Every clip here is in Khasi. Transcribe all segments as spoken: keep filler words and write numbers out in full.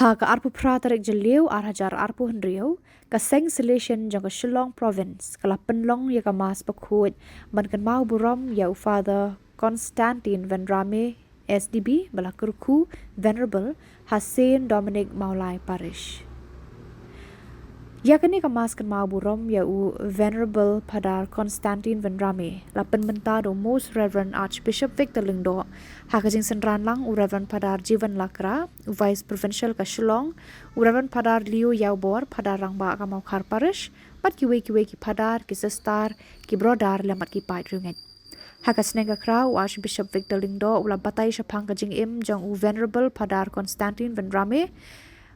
Ha ka arphew phra tarik Jylliew ar hajar arphew hynriew, ka Seng Salesian jong ka Shillong Province ka la pynlong ïa ka Mass bakhuid ban kynmaw burom ïa u Father Constantine Vanrame, S D B, ba la kyrkhu Venerable ha Saint Dominic Mawlai Parish. Ïa kane ka Mass kynmaw burom ïa u Venerable Phadar Constantine Vanrame la pynmynta da u Most Reverend Archbishop Victor Lyngdoh, ha ka jingsynran lang u Reverend Phadar Jiwan Lakra, u Vice Provincial ka Shillong, u Reverend Phadar Leo Ïawbor, Phadar Rangbah ka Mawkhar Parish, bad kiwei kiwei ki phadar, ki sister, ki brother lem bad ki paid riewngeit. Ha ka sneng ka khraw u Archbishop Victor Lyngdoh u la batai shaphang ka jingim jong u Venerable Phadar Constantine Vanrame,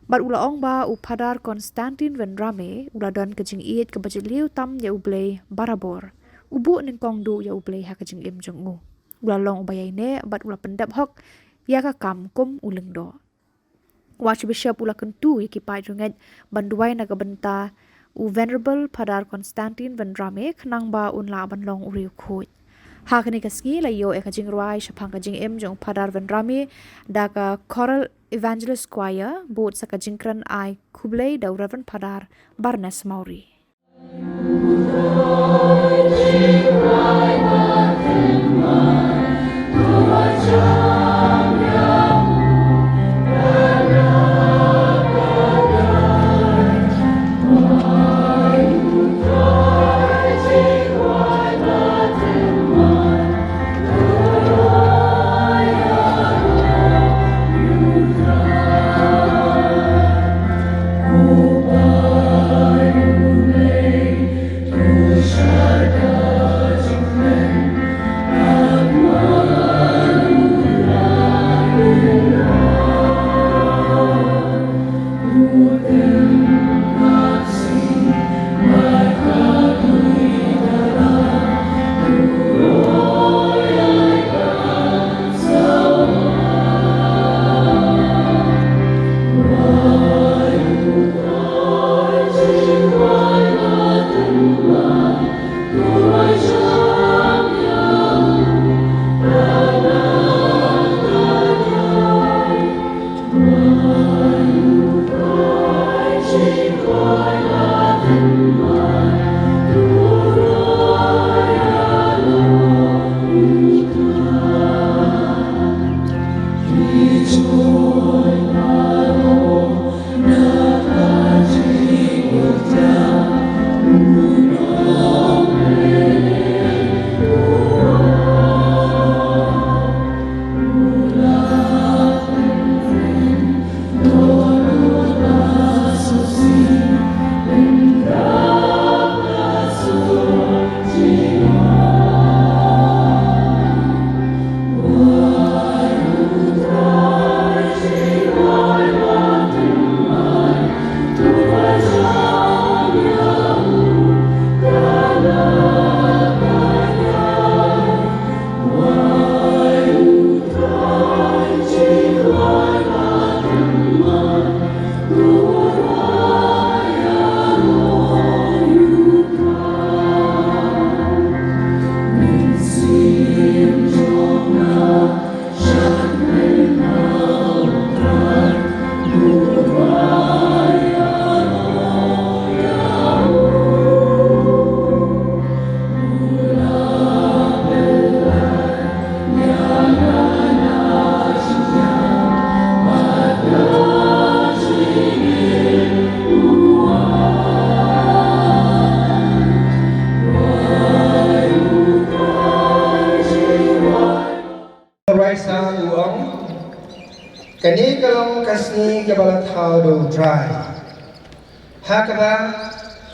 bad u la ong ba u Phadar Constantine Vanrame u la don ka jingïeit kaba jylliew tam ïa U Blei barabor. U buh nyngkong duh ïa U Blei ha ka jingim jong u. U la long uba ïaineh bad u la pyndep hok ïa ka kam kum u Lyngdoh. U Archbishop u la kyntu ïa ki paid riewngeit ban duwai na ka bynta u Venerable Phadar Constantine Vanrame khnang ba un lah ban long u riewkhuid. Ha kane ka sngi la ïoh ïa ka jingrwai shaphang ka jingim jong u Phadar Vanrame da ka Choral Evangelist Choir, bud sa ka jingkren ai khublei da u Reverend Phadar Barnes Mawrie. Raisa u ong, kane ka long ka sngi kaba la thaw da U Trai. Ha kaba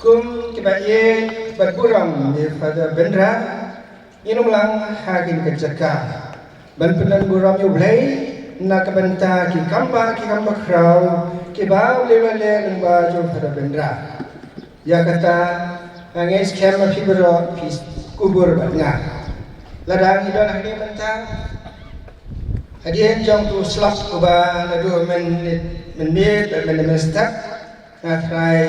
kum kiba ïeit bad burom ïa Father Bendra, ngin ym lang ha kane ka jaka ban pyndon burom ïa U Blei na ka bynta ki kam bah ki kam bakhraw kiba U Blei u la leh lyngba jong Father Bendra. Ïa kata, nga ngeit skhem ba phi baroh phi kubur bad nga. Lada ngi don hangne mynta, hadien jong utu u slap uba naduh mynmiet, mynmiet bad mynmiet mynstep, nga trai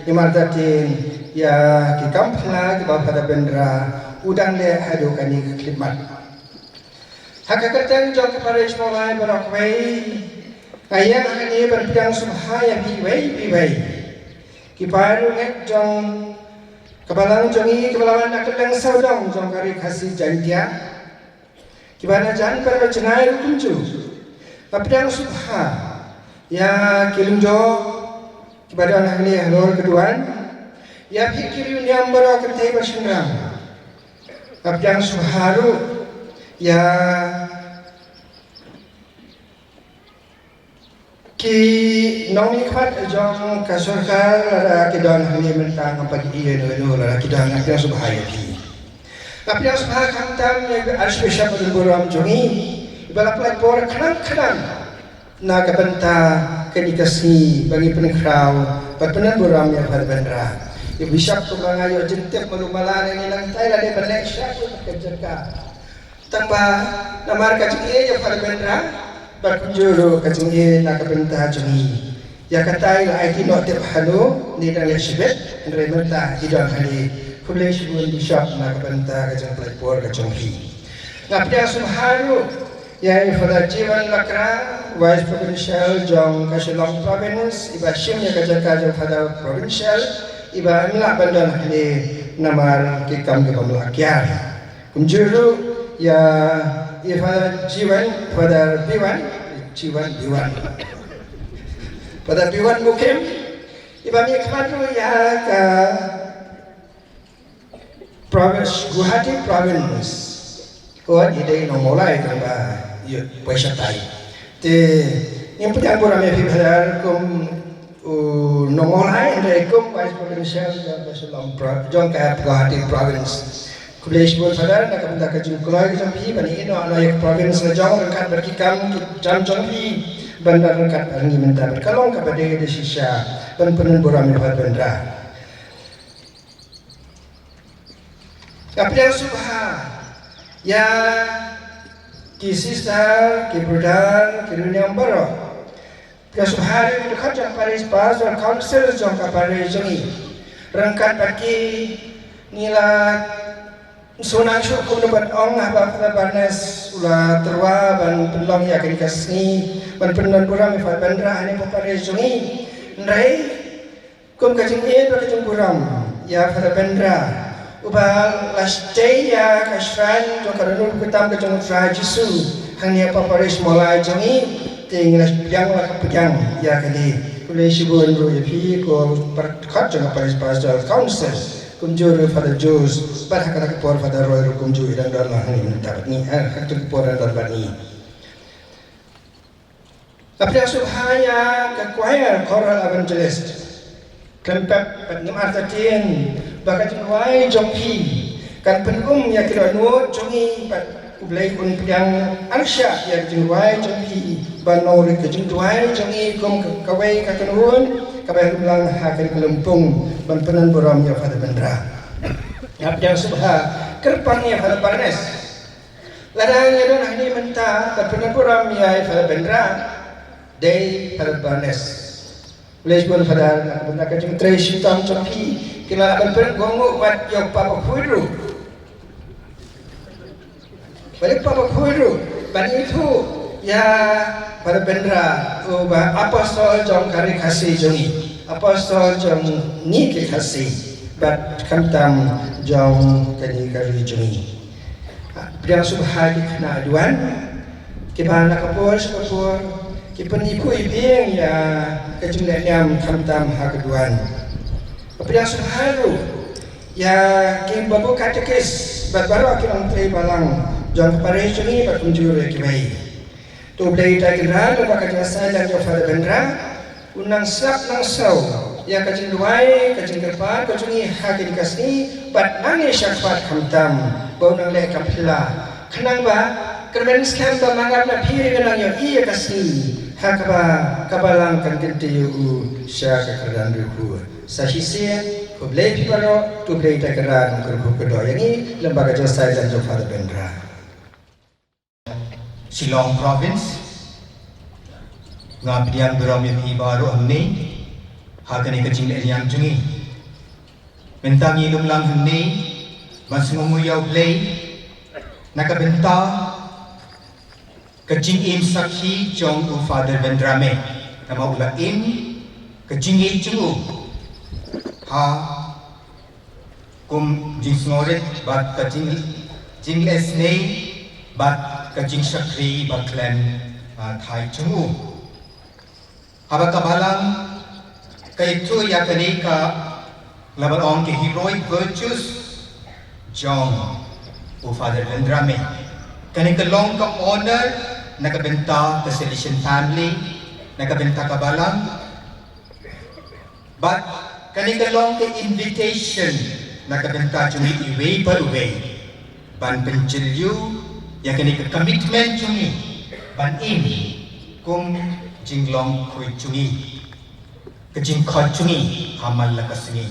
ïa martatien ïa ki kam phylla kiba Father Bendra u dang leh haduh kane ka khyllipmat. Ha ka kyrteng jong ka parish Mawlai baroh kawei, Nga ïeng hangne ban pdiang sngewbha ïa phi iwei pa iwei. Ki para ngeit jong ka balang jong ngi kiba la wan na kylleng sawdong jong ka Ri Khasi Jaiñtia, kiba na jan bad na jngai ruh kumjuh. Nga pdiang sngewbha ïa ki lyngdoh kiba don hangne halor ka duwan, ïa phi ki riewniam baroh kynthei bad shynrang. Nga pdiang sngewbha ruh ïa ki nongmihkhmat jong ka sorkar, lada ki don hangne mynta, ngam pat ïohi ïano ïano, lada ki don, nga pdiang sngewbha ïa phi. Nga pdiang sngewbha khamtam ïa u Archbishop badonburom jong ngi, iba la pynlait por khnang khnang na ka bynta kane ka sngi ba ngi pynkhraw bad pyndonburom ïa Father Bendra. Ïa u Bishop, kumba nga ïoh jingtip malu mala, ngi nang tai lade ban leh sha ka jaka. Tang ba namar ka jingïeit ïa Father Bendra bad kumjuh ruh ka jingïeit na ka bynta jong ngi, ïa kata i la aiti noh tip hano, ngi dang leh shibit, hynrei mynta i don hangne. Khublei shibun Bishop na ka bynta ka jingpynlait por ka jong phi. Nga pdiang sngewbha ruh ïa i Father Jiwan Lakra, Vice Provincial jong ka Shillong Province, iba shim ïa ka jaka jong Father Provincial, iba ym lah ban don hangne namar ki kam ki bym lah kiar. Kumjuh ruh ïa i Father Jiwan, Father Biwan, Jiwan, Biwan. Father Biwan Mukim, iba mihkhmat ruh ïa ka province, Guwahati Province. Ko i dei nong Mawlai, tang ba ïa poi shatai. Te ngim pdiang burom ïa phi Father kum u nong Mawlai, hynrei kum Vice Provincial jong ka Shillong Pro-, jong ka Guwahati Province. Khublei shibun Father na ka bynta ka jingkloi ka jong phi ban ïehnoh noh ïa ka province la jong ryngkat bad ki kam ki jam jong phi, ban don ryngkat bad ngi mynta, bad ka long kaba dei da shisha ban pyndonburom ïa Father Bendra. Nga pdiang sngewbha ïa ki sister, ki brother, ki riewniam baroh. Pdiang sngewbha ïa ki dkhot jong ka Parish Pastoral Council jong ka parish jong ngi. Ryngkat bad ki, ngi la sngewsih shuh kumno ban ong haba Father Barnes u la tyrwa ban pynlong ïa kane ka sngi, ban pyndonburom ïa Father Bendra hangne ha parish jong ngi. Hynrei kum ka jingïeit bad ka jingburom ïa Father Bendra, uba la sdei ïa ka shrine jong ka Dohnud Bakhuid Tam ka jong U Trai Jisu hangne ha parish Mawlai jong ngi, te ngi la pdiang, la ka pdiang ïa kane. Khublei shibun ruh ïa phi ko para dkhot jong ka Parish Pastoral Council, kumjuh ruh Father Jose, bad ha kata ka por Father Roy ruh kumjuh i dang don lang hangne mynta bad ngi, ha kata ka por dang don bad ngi. Nga pdiang sngewbha ïa ka choir, choral evangelist, khlem pep bad ngim artatien ba ka jingduwai jong phi kan pynum ïa ki dohnud jong ngi, bad U Blei un pdiang arshah ïa ka jingduwai jong phi, ban long ruh ka jingduwai jong ngi kum ka, kawei ka kynhun kaba ïaid lang ha kane ka lympung ban pyndonburom ïa Father Bendra. Nga pdiang sngewbha kyrpang ïa Father Barnes. Lada ngi don hangne mynta ban pyndonburom ïa i Father Bendra, dei Father Barnes. Khublei shibun Father na ka bynta ka jingtrei shitom jong phi. Ki la ban pynguh wat ïa u Papa Khuid ruh. Bad ïa u Papa Khuid ruh ban ithuh ïa Father Bendra, uba apostol jong ka Ri Khasi jong ngi, apostol jong ngi ki Khasi, bad khamtam jong kane ka ri jong ngi. Pdiang sngewbha ki khynnah duwan kiba na ka por sha ka por ki pynïapoh ïabieng ïa ka jingleh niam khamtam ha ka duwan. Pdiang sngewbha ruh ïa ki babu katekis bad baroh ki nongtrei balang jong ka parish jong ngi bad kumjuh ruh ïa kiwei. To U Blei Trai Kynrad, lyngba ka jingïasaid jong Father Bendra, un nang sngap nang sngew ïa ka jingduwai, ka jingkyrpad ka jong ngi ha kane ka sngi, bad nangne shakhmat khamtam, ba un nang leh ka phylla, khnang ba kyrmen skhem ba ma nga bad phi ruh ngin nang ïohi ïa ka sngi ha kaba ka balang kan kyntiew ïa u sha ka kyrdan riewkhuid. Sa shisien, khublei phi baroh, to U Blei Trai Kynrad un kyrkhu kyrdoh ïa ngi lyngba ka jingïasaid jong Father Bendra. Shillong Province, nga pdiang burom ïa phi baroh hangne ha kane ka jingleh niam jong ngi. Mynta ngi lum lang hangne ban sngewnguh ïa U Blei na ka bynta ka jingim sakhi jong u Father Vendrame, namar u la im ka jingim jong u ha kum jingsngewrit bad ka jing jingleh sneng bad ka jingshakri ba khlem, ah, thait jong u. Haba ka balang ka ïathuh ïa kane ka, la ba ong ki heroic virtues jong u Father Vendrame, kane ka long ka honor na ka bynta ka Salesian family, na ka bynta ka balang. Bad kane ka long ka invitation na ka bynta jong ngi iwei pa iwei ban pynjylliew ïa kane ka commitment jong ngi ban im kum jinglong khuid jong ngi, ka jingkhot jong ngi ha man la ka sngi.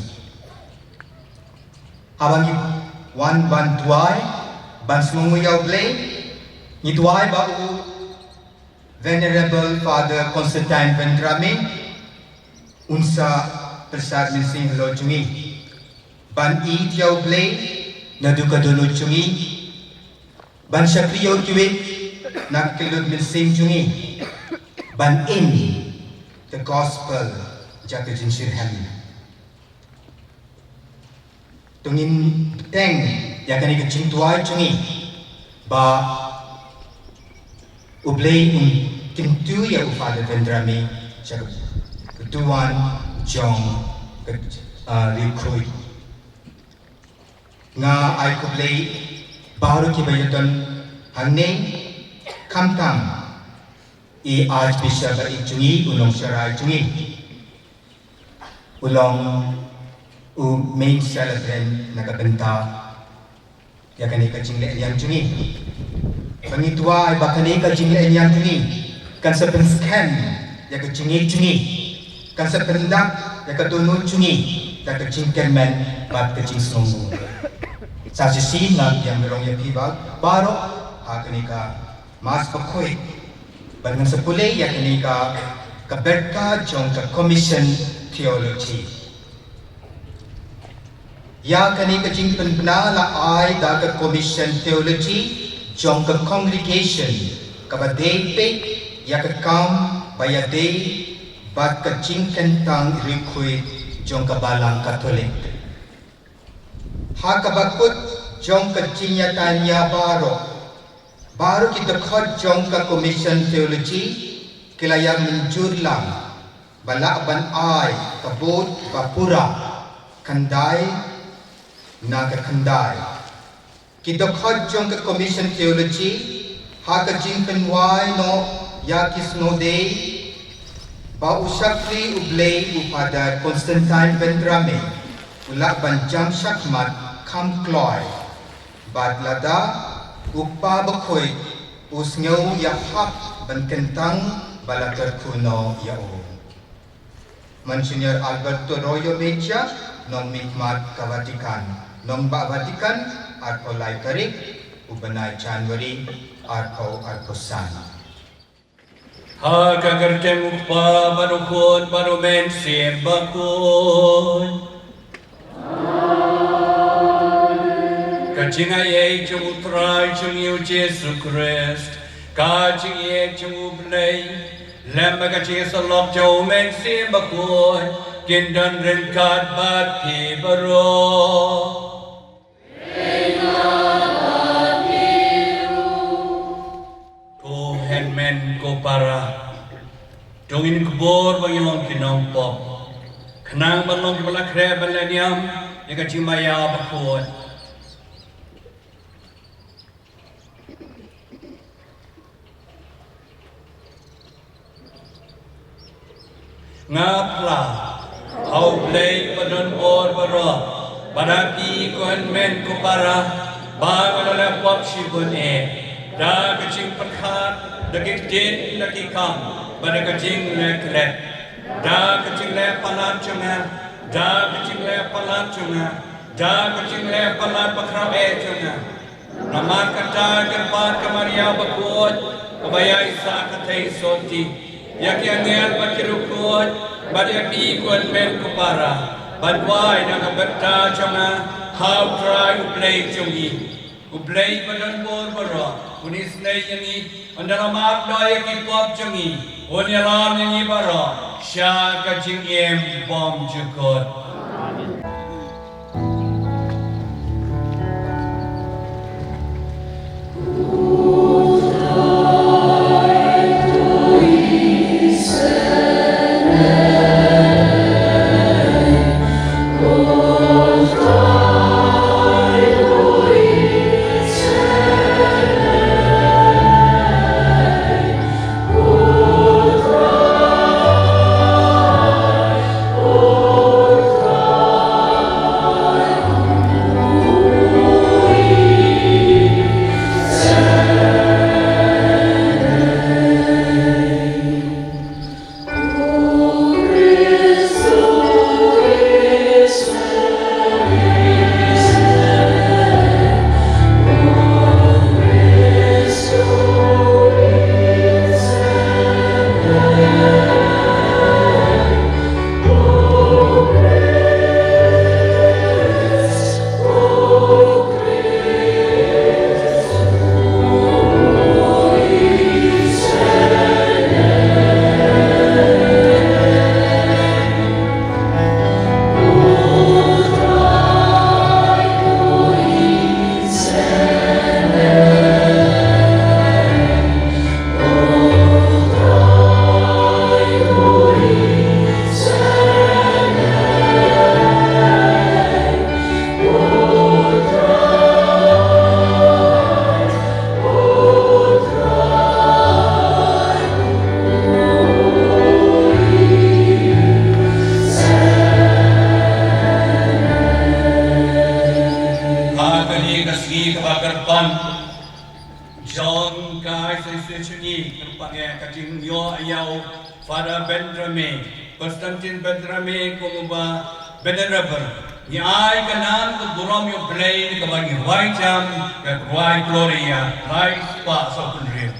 Haba ngi wan ban duwai ban sngewnguh ïa U Blei, ngi duwai ba u Venerable Father Constantine Vendrame un sa pyrsad mynsiem halor jong ngi ban ïeit ïa U Blei naduh ka dohnud jong ngi, ban shakri ïa u kiwit na ka kyllut mynsiem jong ngi, ban im the gospel jong ka jingshitrhem. To ngin bteng ïa kane ka jingduwai jong ngi ba U Blei un kyntu ïa u Father Vendrame sha ka duwan jong ka, ah, riewkhuid. Nga ai khublei baroh kiba ïadon hangne, khamtam i Archbishop ba ïeit jong ngi, u nongsharai jong ngi. U long u main celebrant na ka bynta ïa kane ka jingleh niam jong ngi. Ba ngi duwai ba kane ka jingleh niam jong ngi kan sa pynskhem ïa ka jingngeit jong ngi, kan sa pyndap ïa ka dohnud jong ngi da ka jingkyrmen bad ka jingsngewnguh. Sa shisien nga ïa rong ïa phi baroh ha kane ka Mass bakhuid. Bad ngan sa pule ïa kane ka, ka bynta jong ka Commission Theology. Ïa kane ka jingpynbna la ai da ka Commission Theology jong ka congregation kaba dei peit ïa ka kam ba ïadei bad ka jingkyntang riewkhuid jong ka Balang Katholik. Ha kaba kut jong ka jingïataiñ ïa baroh, baroh ki dkhot jong ka Commission Theology ki la ïa mynjur lang ba lah ban ai ka vote ba pura khyndai na ka khyndai. Ki dkhot jong ka Commission Theology ha ka jingpynwai noh ïa ki sngewdei ba u shakri U Blei u Father Constantine Vendrame u lah ban jam shakhmat kham kloi bad lada u Kpa Bakhuid u sngew ïa hap ban kyntang ba la kyrkhu noh ïa u. Monsignor Alberto Royo Mejia, nongmihkhmat ka Vatican, nongbah Vatican, arphew lai tarik u bnai January, arphew arphew san. Ha ka kyrteng u Kpa bad u Khun bad u Mynsiem Bakhuid. Ka jingaiei jong u Trai jong ngi u Jisu Khrist, ka jingïeit jong u Blei, lem bad ka jingïasyllok jong u Mynsiem Bakhuid, kin don ryngkat bad phi baroh. Ko hynmen ko para, to ngin kbor ba ngin long ki nongpop, khnang ban long kiba la khreh ban leh niam ïa ka jingmaïa bakhuid. Nga phla ha U Blei badonbor baroh, bad ha phi ko hynmen ko para, ba nga la leh pop shibun eh, da ka jingpyrkhat, da ki ktien, da ki kam, bad da ka jingleh klet. Da ka jingleh palat jong nga, da ka jingleh palat jong nga, da ka jingleh palat bakhraw eh jong nga. Namar kata kyrpad ka Maria bakhuid, kaba ïaisah kynthei sotti, ïa ki angel bad ki riewkhuid, bad ïa phi ko hynmen ko para, ban duwai na ka bynta jong nga ha U Trai U Blei jong ngi. U Blei badonbor baroh un isynei ïa ngi, un da la map noh ïa ki pop jong ngi, un ïalam ïa ngi baroh sha ka jingim bymjukut. Ha kane ka sngi kaba kyrpang jong ka I C C jong ngi, kyrpang ïa ka jingïoh ïa u Father Benjamin, Constantine Benjamin, kum uba Venerable. Ngi ai ka nam ka burom ïa U Blei kaba ngi rwai jam, ka rwai Gloria, lai spah saw phew hynriew.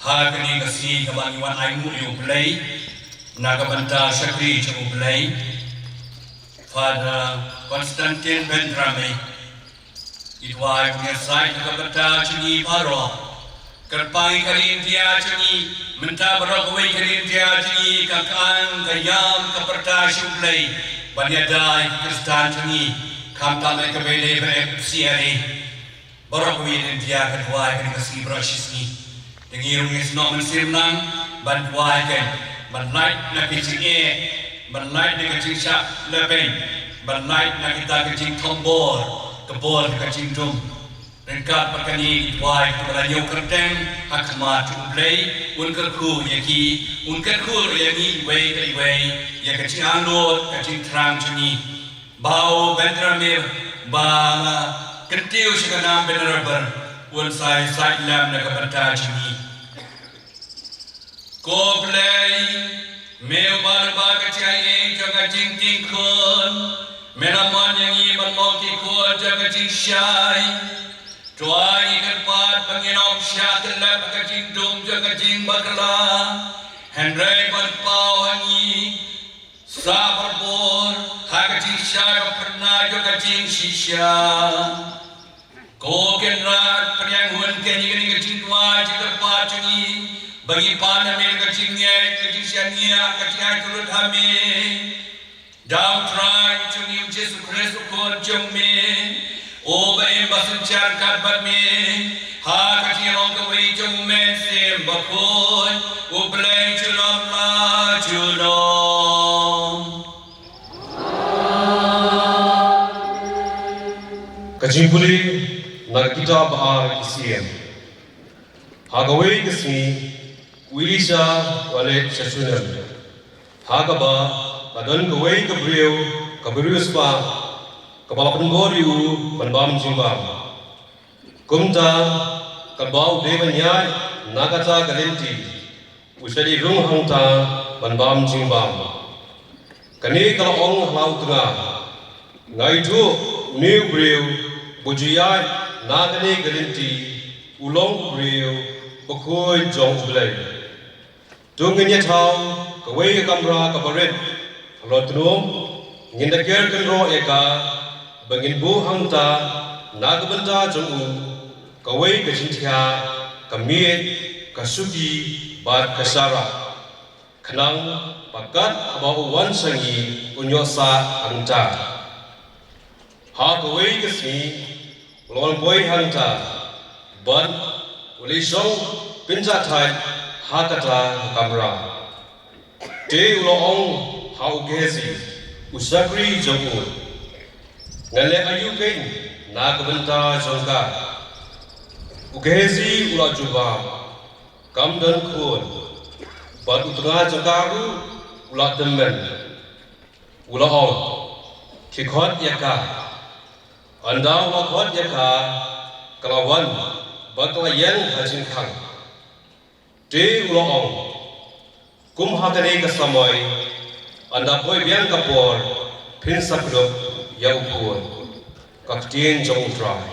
Ha kane ka sngi kaba ngi wan ai nguh ïa U Blei na ka bynta shakri jong U Blei, Father Constantine Benjamin. Ngi duwai ba U Blei un ïasaid na ka bynta jong ngi baroh. Kyrpang ïa ka ri India jong ngi, mynta baroh kawei ka ri India jong ngi ka kang ka ïam ka pyrta sha U Blei ban ïada ïa ki Khristan jong ngi, khamtam ïa kaba ïadei bad F C R A. Baroh kawei ka ri India ka duwai kane ka sngi baroh shi sngi. Te ngi ruh ngi snoh mynsiem lang ban duwai kein, ban lait na ka jingeh, ban lait na ka jingshah lehbeiñ, ban lait na kita ka jingthombor, ka bor ka jingdum. Ryngkat bad kane ki duwai kiba la ñiew kyrteng ha khmat U Blei, un kyrkhu ïa ki, un kyrkhu ïa ngi iwei pa iwei ïa ka jingangnud ka jingthrang jong ngi. Ba u Benjamin ba la kyntiew sha ka nam Venerable un sa ïasaid lem na ka bynta jong ngi. Ko Blei, me uba la ba ka jingaiei jong ka jingtieng khun, me la mon ïa ngi ban long ki khun jong ka jingshai. To ai ngi kyrpad ba ngin ym shah tyllep ha ka jingdum jong ka jingbakla, hynrei ban paw ha ngi sa barabor ha ka jingshai ba pynna jong ka jingshisha. Ko Kynrad, pynïaid hun kane ka jingduwai jingkyrpad jong ngi, ba ngi pan ha me ka jingngeit, ka jingshaniah, ka jingaiti lut ha me. Da U Trai jong ngi U Jisu Khrist U Khun jong me, uba im bad synshar ryngkat bad me ha ka jinglong kawei jong U Mynsiem Bakhuid, U Blei junom la junom. Ka jingpule na ka kitab ba ar ki Siem. Ha kawei ka sngi, u Elisha u la leit sha Shunem, ha kaba ka don kawei ka briew, ka briew spah, kaba la pynbor ïa u ban bam jingbam. Kumta, katba u dei ban ïaid na kata ka lynti, u shah ïaid rung hangta ban bam jingbam. Kane ka la ong ha la u tnga, nga ithuh une u briew ba ju ïaid na kane ka lynti u long u briew bakhuid jong U Blei. To ngin ïa thaw kawei ka kamra kaba rit halor tnum, ngin da ker kynroh ïa ka, ba ngin buh hangta na ka bynta jong u kawei ka jingthiah, ka miej, ka shuki bad ka sharap, khnang ba kat haba u wan sha ngi un ïoh sah hangta. Ha kawei ka sngi u la wan poi hangta, bad u la shong pynjah thait ha kata ka kamra. Te u la ong ha u Gehazi, u shakri jong u, ngan leh aïu kein na ka bynta jong ka? U Gehazi u la jubab, kam don khun, bad u tnga jong ka ruh u la tymmen. U la ong, khie khot ïa ka. Ynda u la khot ïa ka, ka la wan bad ka la ïeng ha jingkhang. Te u la ong, kum ha kane ka samoi, ynda poi biang ka por, phin sa kdup ïa u khun. Ka ktien jong U Trai.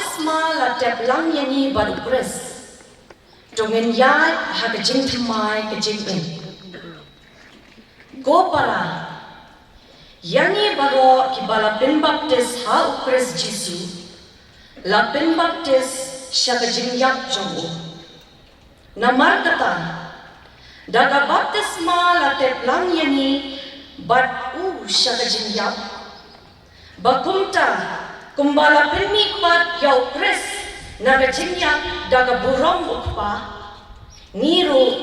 Sma la tep lang ïa ngi bad u Khrist, to ngin ïaid ha ka jingthymmai ka jingim. Ko para, ïa ngi baroh kiba la pynbaptis ha u Khrist Jisu, la pynbaptis sha ka jingïap jong u. Namarkata, da ka baptisma la tep lang ïa ngi bad u sha ka jingïap, ba kumta, kumba la pynmihpat ïa u Khrist na ka jingïap da ka burom u Kpa, ngi ruh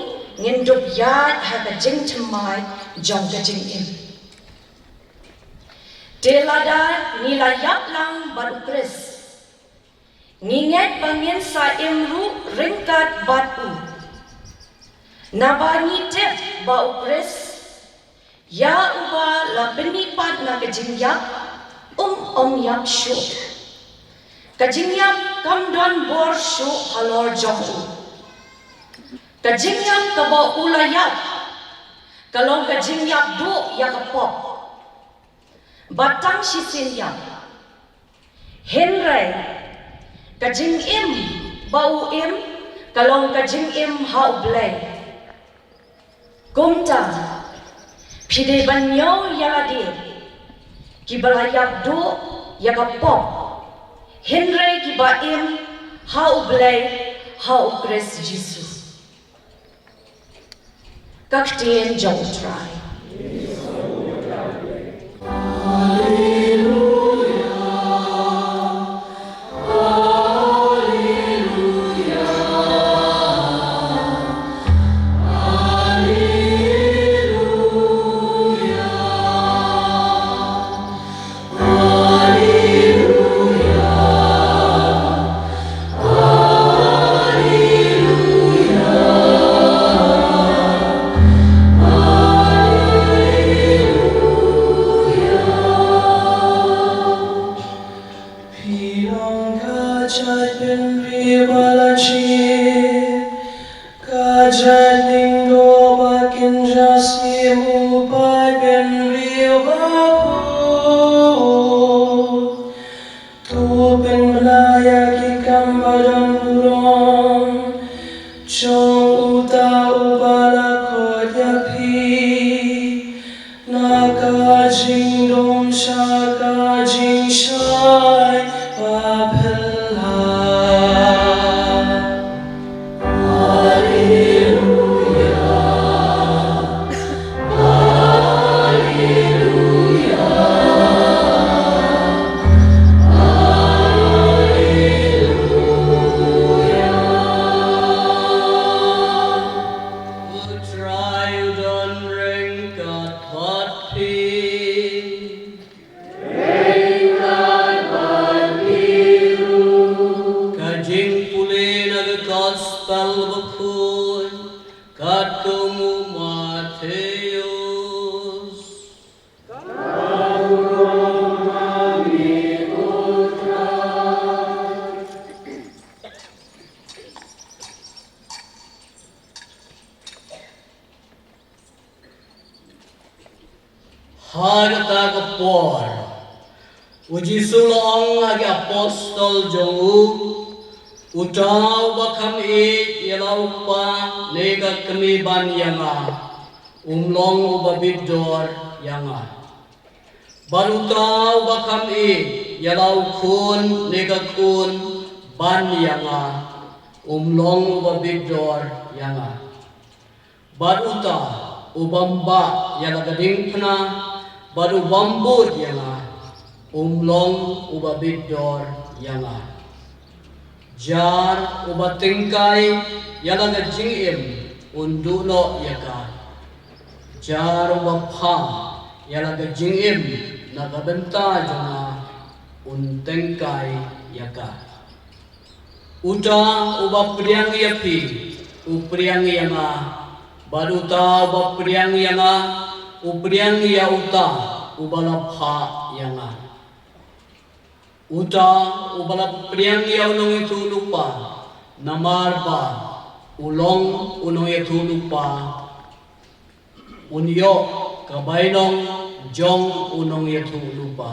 ngin dup ïaid ha ka jingthymmai jong ka jingim. Te lada ngi la ïap lang bad u Khrist, ngi ngeit ba ngin sa im ruh ryngkat bad u. Naba ngi tip ba u Khrist, ïa uba la pynmihpat na ka jingïap, um ym ïap shuh. Ka jingïap kam don bor shuh halor jong u. Ka jingïap kaba u la ïap, ka long ka jingïap duh ïa ka pop. Ba tang shisien ïap. Hynrei ka jingim ba u im, ka long ka jingim ha u Blei. Kumta, phi dei ban ñiew ïa lade, kiba la ïap duh ïa ka pop, hynrei kiba im ha u Blei, ha u Khrist Jisu. Ka ktien jong u Trai. Phi long ka jaitbynriew ba la jied, ka jait lyngdoh ba kynja shim, u paidbynriew bakhuid. To pynbna ïa ki kam ba don burom jong uta uba la khot ïa phi na ka jingdum sha ka jingshai ba phylla. U Trai u don ryngkat bad phi. Ka jingpule na ka Gospel Bakhuid katkum u Mathaios. Ha kata ka por, u Jisu u la ong ha ki apostol jong u, uta uba kham ïeit ïa la u kpa ne ka kmie ban ïa nga, um long uba bit dor ïa nga. Bad uta uba kham ïeit ïa la u khun ne ka khun ban ïa nga, um long uba bit dor ïa nga. Bad uta ubym bah ïa la ka diengphna bad ubym bud ïa nga, um long uba bit dor ïa nga. Jar uba tyngkai ïa la ka jingim un duh noh ïa ka. Jar uba phah ïa la ka jingim na ka bynta jong nga un tyngkai ïa ka. Uta uba pdiang ïa phi u pdiang ïa nga, bad uta uba pdiang ïa nga u pdiang ïa uta uba la phah ïa nga. Uta uba la pdiang ïa u nongïathuhlypa, namar ba u long u nongïathuhlypa, un ïoh ka bainong jong u nongïathuhlypa.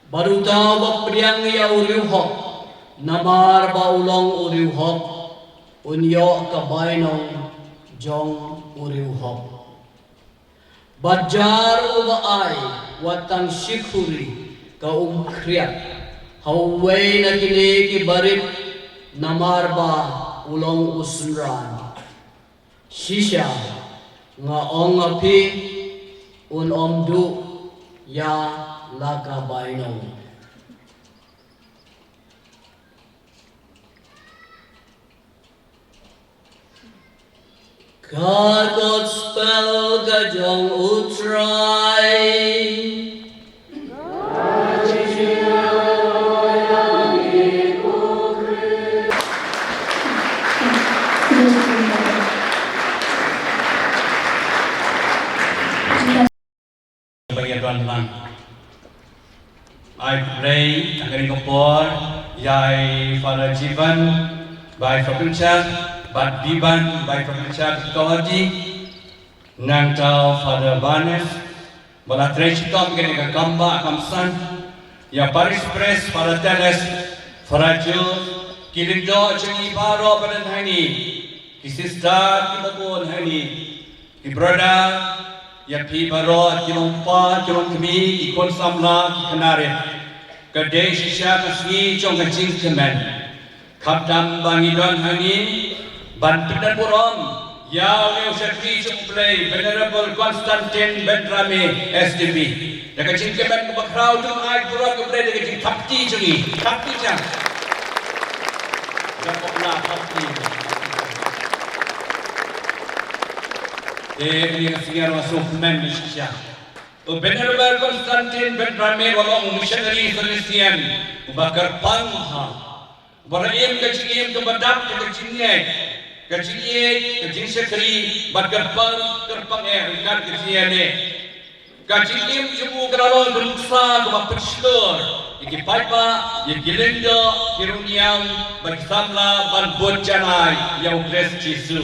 Bad uta uba pdiang ïa u riewhok, namar ba u long u riewhok, un ïoh ka bainong jong u riewhok. Bad jar uba ai wat tang shi khuri ka um khriat ha uwei na kine ki barit, namar ba u long u synran, shisha nga ong ha phi, un ym duh ïa la ka bainong. Ka Gospel ka jong U Trai. Ba ïa don lang. Ai khublei ha kane ka por ïa i Father Jivan bai Father Richard, bad Biban bai Father Richard Kawati, nangta Father Barnes, ba la trei shitom kane ka kam ba kam san, ïa Parish Priest Father Teles, Father Joe, ki lyngdoh jong ngi baroh ba don hangne, ki sister kiba bun hangne, ki brother, ïa phi baroh ki long kpa, ki long kmie, ki khun samla, ki khynnah rit. Ka dei shisha ka sngi jong ka jingkmen. Khamtam ba ngi don hangne ban pyndonburom ïa une u shakri jong U Blei, Venerable Constantine Benrame S D B. Da ka jingkmen kaba khraw jong, ai burom ïa U Blei da ka jingthap kti jong ngi. Thap kti jong. Da ka pla thap kti. Te kane ka sngi ruh sngewkmen shisha. U Venerable Constantine Benrame u long u missionary Salesian uba kyrpang bha, uba la im ka jingim kaba dap da ka jingngeit, ka jingïeit, ka jingshakri, bad kyrpang, kyrpang eh ryngkat ka jingïaleh. Ka jingim jong u ka la long ka nuksa kaba pynshlur ïa ki paidbah, ïa ki lyngdoh, ki riewniam bad ki samla ban bud janai ïa U Khrist Jisu.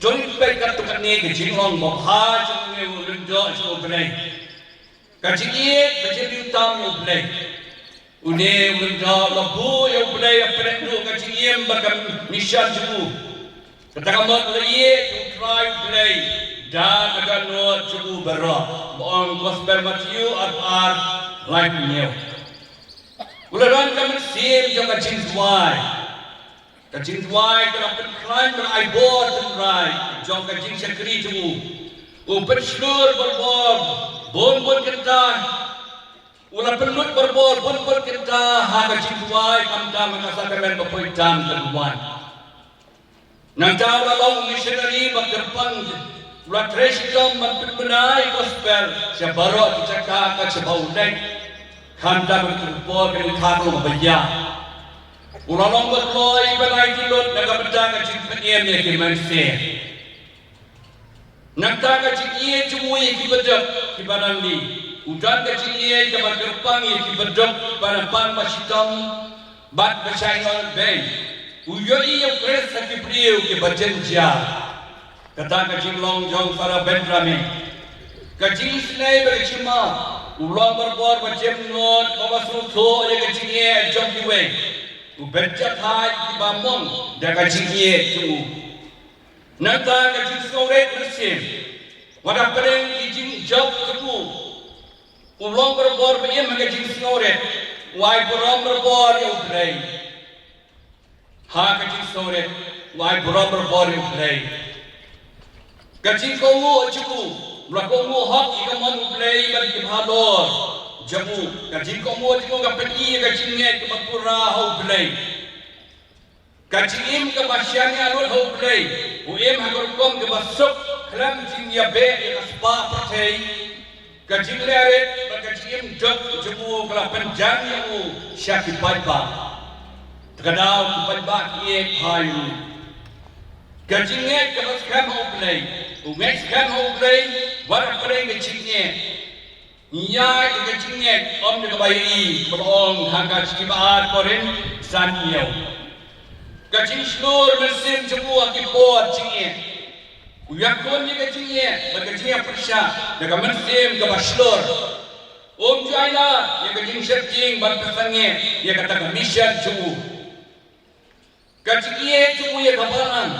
To ngin peit katto katne ka jinglong babha jong une u lyngdoh jong U Blei. Ka jingïeit, ka jingïeit tam ïa U Blei. Une u lyngdoh u la buh ïa U Blei ha pdeng duh ka jingim bad ka mission jong u. Kata ka mut u la ïeit ïa U Trai U Blei da ka dohnud jong u baroh. Ba ong Gospel Matthew arphew ar, laiphew hynñiew. U la don ka mynsiem jong ka jingduwai. Ka jingduwai ka la pynkhlaiñ ban ai bor tynrai jong ka jingshakri jong u. U pynshlur barabor bun bun kynta. U la pynlut barabor bun bun kynta ha ka jingduwai, khamtam ha ka sakramen ba poi tam ka duwai. Nangta u la long missionary ba kyrpang, u la trei shitom ban pynbna ïa ka gospel sha baroh ki jaka kat shaba u leit. Khamtam ha ka por ka dei ka long ba ïa. U la long ba kloi ban aiti lut na ka bynta ka jingpynim ïa ki mynsiem. Nangta ka jingïeit jong u ïa ki baduk kiba nang li. U don ka jingïeit kaba kyrpang ïa ki baduk ba nang pang ba shitom bad ba shah ïoh beiñ. U ïohi ïa U Khrist ha ki briew kiba jynjar. Kata ka jinglong jong Father Benjamin. Ka jingisynei bad ka jingma, u long barabor ba jemnud, ba sngewthuh ïa ka jingeh jong kiwei. U bynjah thait kiba mong da ka jingeh jong u. Nangta ka jingsngewrit mynsiem, wat hapdeng ki jingjop jong u, u long barabor ba im ha ka jingsngewrit, u ai burom barabor ïa U Blei. Ha ka jingsngewrit, u ai burom barabor ïa U Blei. Ka jingkohnguh jong u, u la kohnguh hok ïa ka mon U Blei bad ïa ki bhadur jong u. Ka jingkohnguh jong u ka pyni ïa ka jingngeit kaba pura ha U Blei. Ka jingim kaba shaniah lut ha U Blei, u im ha ka rukom kaba suk khlem jingïabeh ïa ka spah pyrthei. Ka jingleh rit bad ka jingim duk jong u ka la pynjan ïa u sha ki paidbah. Te ka daw ki paidbah ki ïeit bha ïa u. Ka jingngeit kaba skhem ha U Blei, u ngeit skhem ha U Blei wat hapdeng ka jingeh. Ïa ka jingngeit, ym da kaba ïohi, kaba ong ha ka shithi ba ar Korinth san hynñiew. Ka jingshlur mynsiem jong u ha ki por jingeh. U ïakhun ïa ka jingeh bad ka jingïapyrshah da ka mynsiem kaba shlur. Um ju ai lad ïa ka jingsheptieng ban pynsangeh ïa kata ka mission jong u. Ka jingïeit jong u ïa ka balang.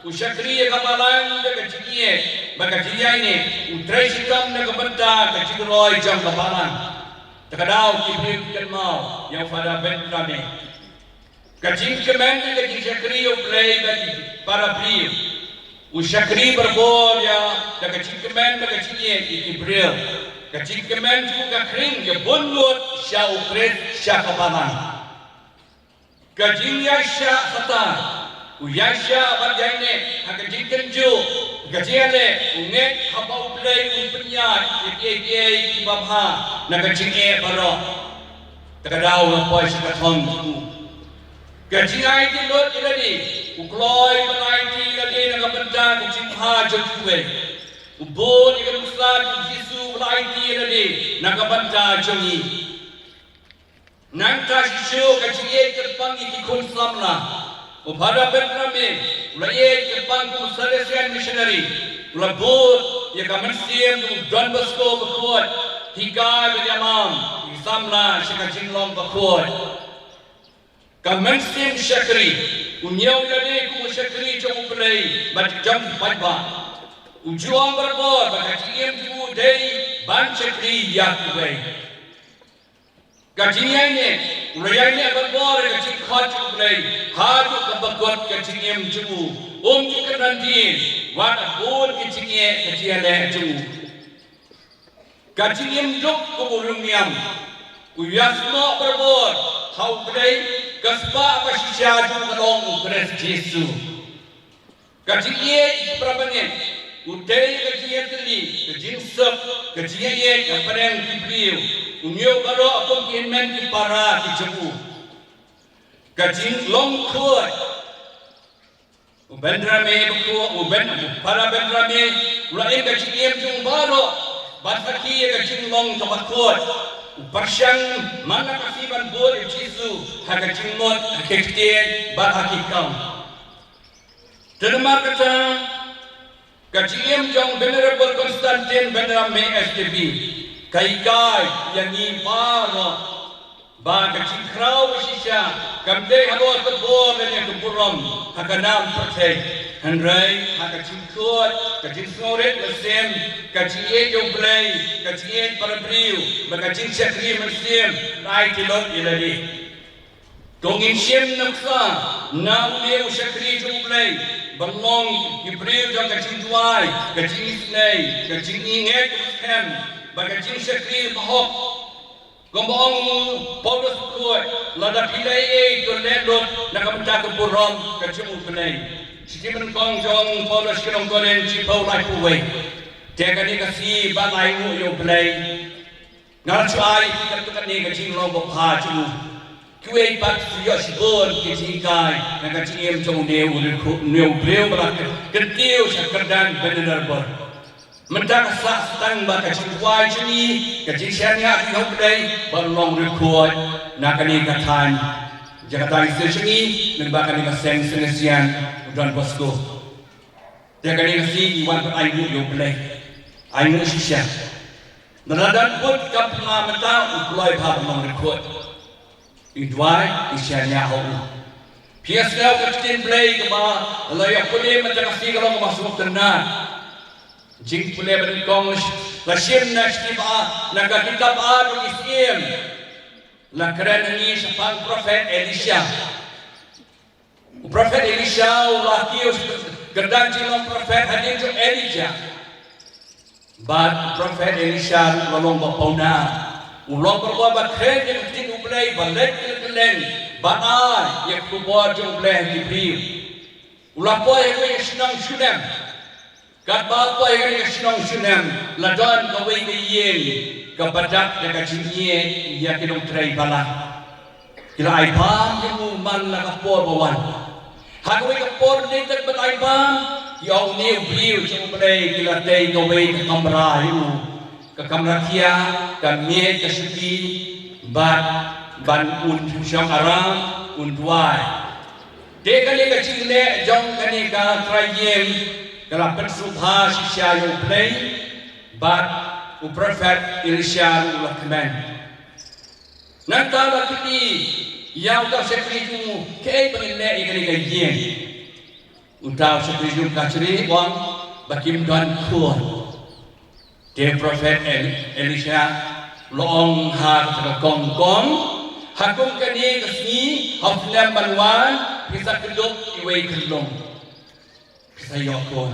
U shakri ïa ka balang da ka jingïeit bad ka jingïaineh. U trei shitom na ka bynta ka jingroi jong ka balang. Te ka daw ki briew ki kynmaw ïa u Father Benjamin. Ka jingkmen ka jingshakri ïa u Blei bad ki para briew. U shakri barabor ïa da ka jingkmen bad ka jingïeit ïa ki briew. Ka jingkmen jong u ka khring ïa bun ngut sha u Khrist sha ka balang. Ka jingïaishah sata. U ïaishah bad ïaineh ha ka jingkynjuh. Ka jingïaleh u ngeit haba u Blei u pynïaid ïa kiei kiei kiba bha na ka jingeh baroh. Te ka daw la poi sha ka thong jong u. Ka jingaiti lut ïa lade, u kloi ban aiti ïa lade na ka bynta ka jingbha jong kiwei. U bud ïa ka nuksa jong u Jisu ban aiti ïa lade na ka bynta jong ngi. Nangta shisha ka jingïeit kyrpang ïa ki khun samla. U Father Benjamin u la ïeit kyrpang kum u Salesian missionary. U la bud ïa ka mynsiem jong u Don Bosco bakhuid. Hikai bad ïamam ïa ki samla sha ka jinglong bakhuid. Ka mynsiem shakri, u ñiew ïa lade kum u shakri jong u Blei bad jong u paidbah. U ju ong barabor ba ka jingim jong u dei ban shakri ïa kiwei. Ka jingïaineh, u la ïaineh barabor ïa ka jingkhot jong u Blei haduh kaba kut ka jingim jong u. Um ju kynran dien wat ha bun ka jingeh ka jingïaleh jong u. Ka jingim duk kum u riewniam. U ïasnoh barabor ha u Blei, ka spah ba shisha jong u ka long u Khrist Jisu. Ka jingïeit ïa ki para bangeit. U dei ka jingïatylli, ka jingsuk, ka jingïeit hapdeng ki briew. U ñiew baroh kum ki hynmen ki para ki jong u. Ka jinglong khuid. U Benjamin bakhuid, u Ben, u Father Benjamin, u la im ka jingim jong u baroh ban sakhi ïa ka jinglong kaba khuid. U pyrshang man la ka sngi ban bud ïa u Jisu ha ka jingmut, ha ka ktien bad ha ki kam. Te namar kata, ka jingim jong Venerable Constantine Benjamin S J B ka hikai ïa ngi baroh ba ka jingkhraw ba shisha kam dei halor ka bor lane ka burom ha ka nam pyrthei, hynrei ha ka jingkhuid, ka jingsngewrit mynsiem, ka jingïeit ïa u Blei, ka jingïeit para briew bad ka jingshakri mynsiem. Nai tylli ïa lade. To ngin shim nuksa na une u shakri jong u Blei ban long ki briew jong ka jingduwai, ka jingisynei, ka jingngeit skhem bad ka jingshakri bahok. Kumba ong u Paulus bakhuid, lada phi leh ei ei to leh lut na ka bynta ka burom ka jong u Blei. Shithi nyngkong jong u Paulus sha ki nong Korinth, shiphew laiphew wei. Te kane ka sngi ba ngi ainguh ïa u Blei. Nga la shu ai ïa phi katto katne ka jinglong babha jong u. Kiwei pat ki ïoh shibun ki jinghikai na ka jingim jong une u riewkhuid, une u briew ba la kyntiew sha kyrdan Venerable. Mynta ka sah tang ba ka jingduwai jong ngi, ka jingshaniah jong ngi ha u Blei ban long riewkhuid na kane ka thaiñ. Jong kata ngi sngewsih jong ngi, lyngba kane ka seng Salesian u Don Bosco. Te kane ka sngi ngi wan ban ainguh ïa u Blei. Ainguh shisha. Lada don bun ki kam pynlong mynta, u kloi bha ban long riewkhuid. Ngi duwai, ngi shaniah ha u. Phi ïohsngew ka ktien Blei kaba la ïoh pule mynta ka sngi ka long kaba sngewtynnat. Jingpule ba nyngkong la shim na shithi ba, na ka kitab Ar Bnai Syiem. La kren hangne shaphang u prophet Elisha. U prophet Elisha u la kiew kyrdan jinglong prophet hadien jong Elijah. Bad u prophet Elisha ruh u la long ba pawnam. U long ba, ba, ba kren ïa ka ktien u Blei, ba leit kylleng kylleng, ba ai ïa ka khubor jong u Blei ha ki briew. U la poi ha kawei ka shnong Shunem. Katba poi ha kane ka shnong Shunem, la don kawei ka ïing kaba dap da ka jingïeit ïa ki nongtrei balang. Ki la ai bam ïa u man la ka por ba wan. Ha kawei ka por, mynta ban ai bam, ïa une u briew jong u Blei ki la tei kawei ka kamra ïa u. Ka kamra thiah, ka miej, ka shuki, bad ban un shong aram, un duwai. Te kane ka jingleh jong kane ka trai ïing ka la pynsngewbha shisha ïa u Blei, bad u prophet Elisha ruh u la kmen. Nangta la kylli ïa uta u shakri jong u, kaei ba ngin leh ïa kane ka ïing? Uta u shakri jong u kynthei u ong ba kim don khun. Te u prophet El- Elisha u la ong ha kata ka kong, kong, ha kum kane ka sngi ha u snem ban wan phi sa kdup iwei i khyllung. Phi sa ïoh khun.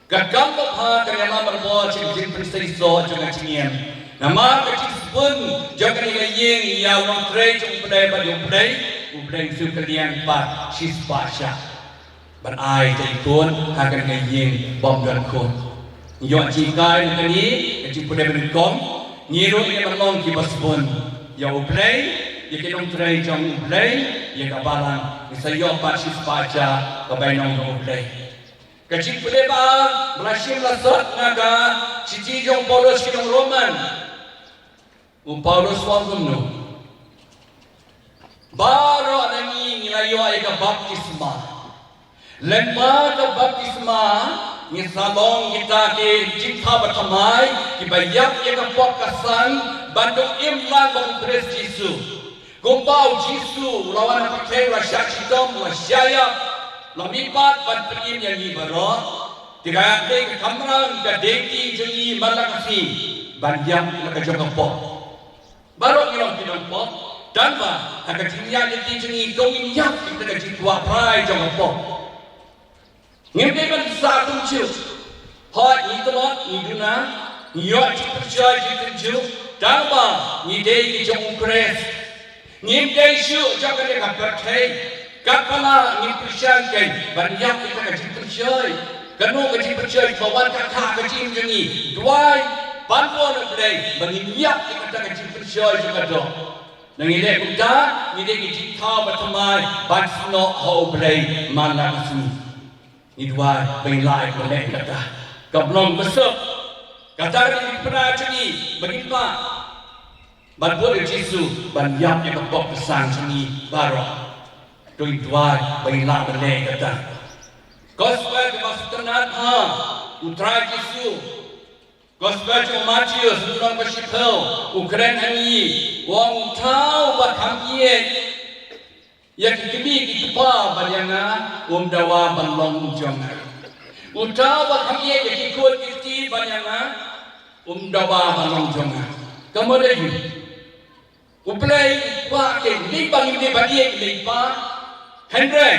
Ka kam babha ka ïalam bha sha ka jingpynseisoh jong ka jingim. Namar ka jingsbun jong kane ka ïing ïa u nongtrei jong U Blei bad ïa U Blei, U Blei u shu kylliang pat shispah shah ban ai ïa i khun ha kane ka ïing bym don khun. Ngi ïoh jinghikai na kane ka jingpule ba nyngkong. Ngi ruh ngi ban long kiba sbun ïa U Blei, ïa ki nongtrei jong U Blei, ïa ka balang. Ngi sa ïoh pat shispah shah ka bainong jong U Blei. Ka jingpule ba, ba la shim la sot na ka shithi jong u Paulus sha ki nong Roman. U Paulus u ong kumno? Baroh na ngi ngi la ïoh ïa ka baptisma. Lyngba ka baptisma ngi sa long kita ki jingthaw ba thymmai, kiba ïap ïa ka pop ka sang, ban ïoh im lang bad U Khrist Jisu. Kumba u Jisu u la wan ha pyrthei, u la shah shitom, u la shah ïap, u la mihpat ban pynim ïa ngi baroh. Te ka dei ka kamram, ka duty jong ngi man la ka sngi ban ïap ïa ka jong ka pop. Baroh ngi long ki nongpop, tangba ha ka jingïaid lynti jong ngi to ngin ïap ïa ka jingkwah brai jong ka pop. Ngim dei ban sah kumjuh. Hooid, ngi tlot, ngi duna, ngi ïoh jingpynshoi jingtynjuh, tangba ngi dei ki jong U Khrist. Ngim dei shuh jong kane ka pyrthei. Katba lah ngin kyrshan kein ban ïap ïa ka jingpynshoi. Kano ka jingpynshoi ba wan kata ha ka jingim jong ngi? Duwai, pan bor na U Blei ba ngin ïap ïa kata ka jingpynshoi jong ka doh. Ngi leh kumta, ngi dei ki jingthaw ba thymmai ban snoh ha U Blei man la ka sngi. Ngi duwai ba ngin lah ban leh kata. Ka ban long ba suk. Kata ka dei ka jingpynah jong ngi ba ngin pan ban bud ïa u Jisu ban ïap ïa ka pop ka sang jong ngi baroh. To ngin duwai ba ngin lah ban leh kata. Gospel kaba sngewtynnat ha u Trai Jisu. Gospel jong u Mathaios, lynnong ba shiphew, u kren ha ngi, u ong, uta uba kham ïeit ïa ki kmie ki kpa bad ïa nga, um dawa ban long jong nga. Uta uba kham ïeit ïa ki khun ki kti bad ïa nga, um dawa ban long jong nga. Ka mut aïu? U Blei u kwah kein, dei ba ngim dei ban ïeit ïa i mei i pa. Hynrei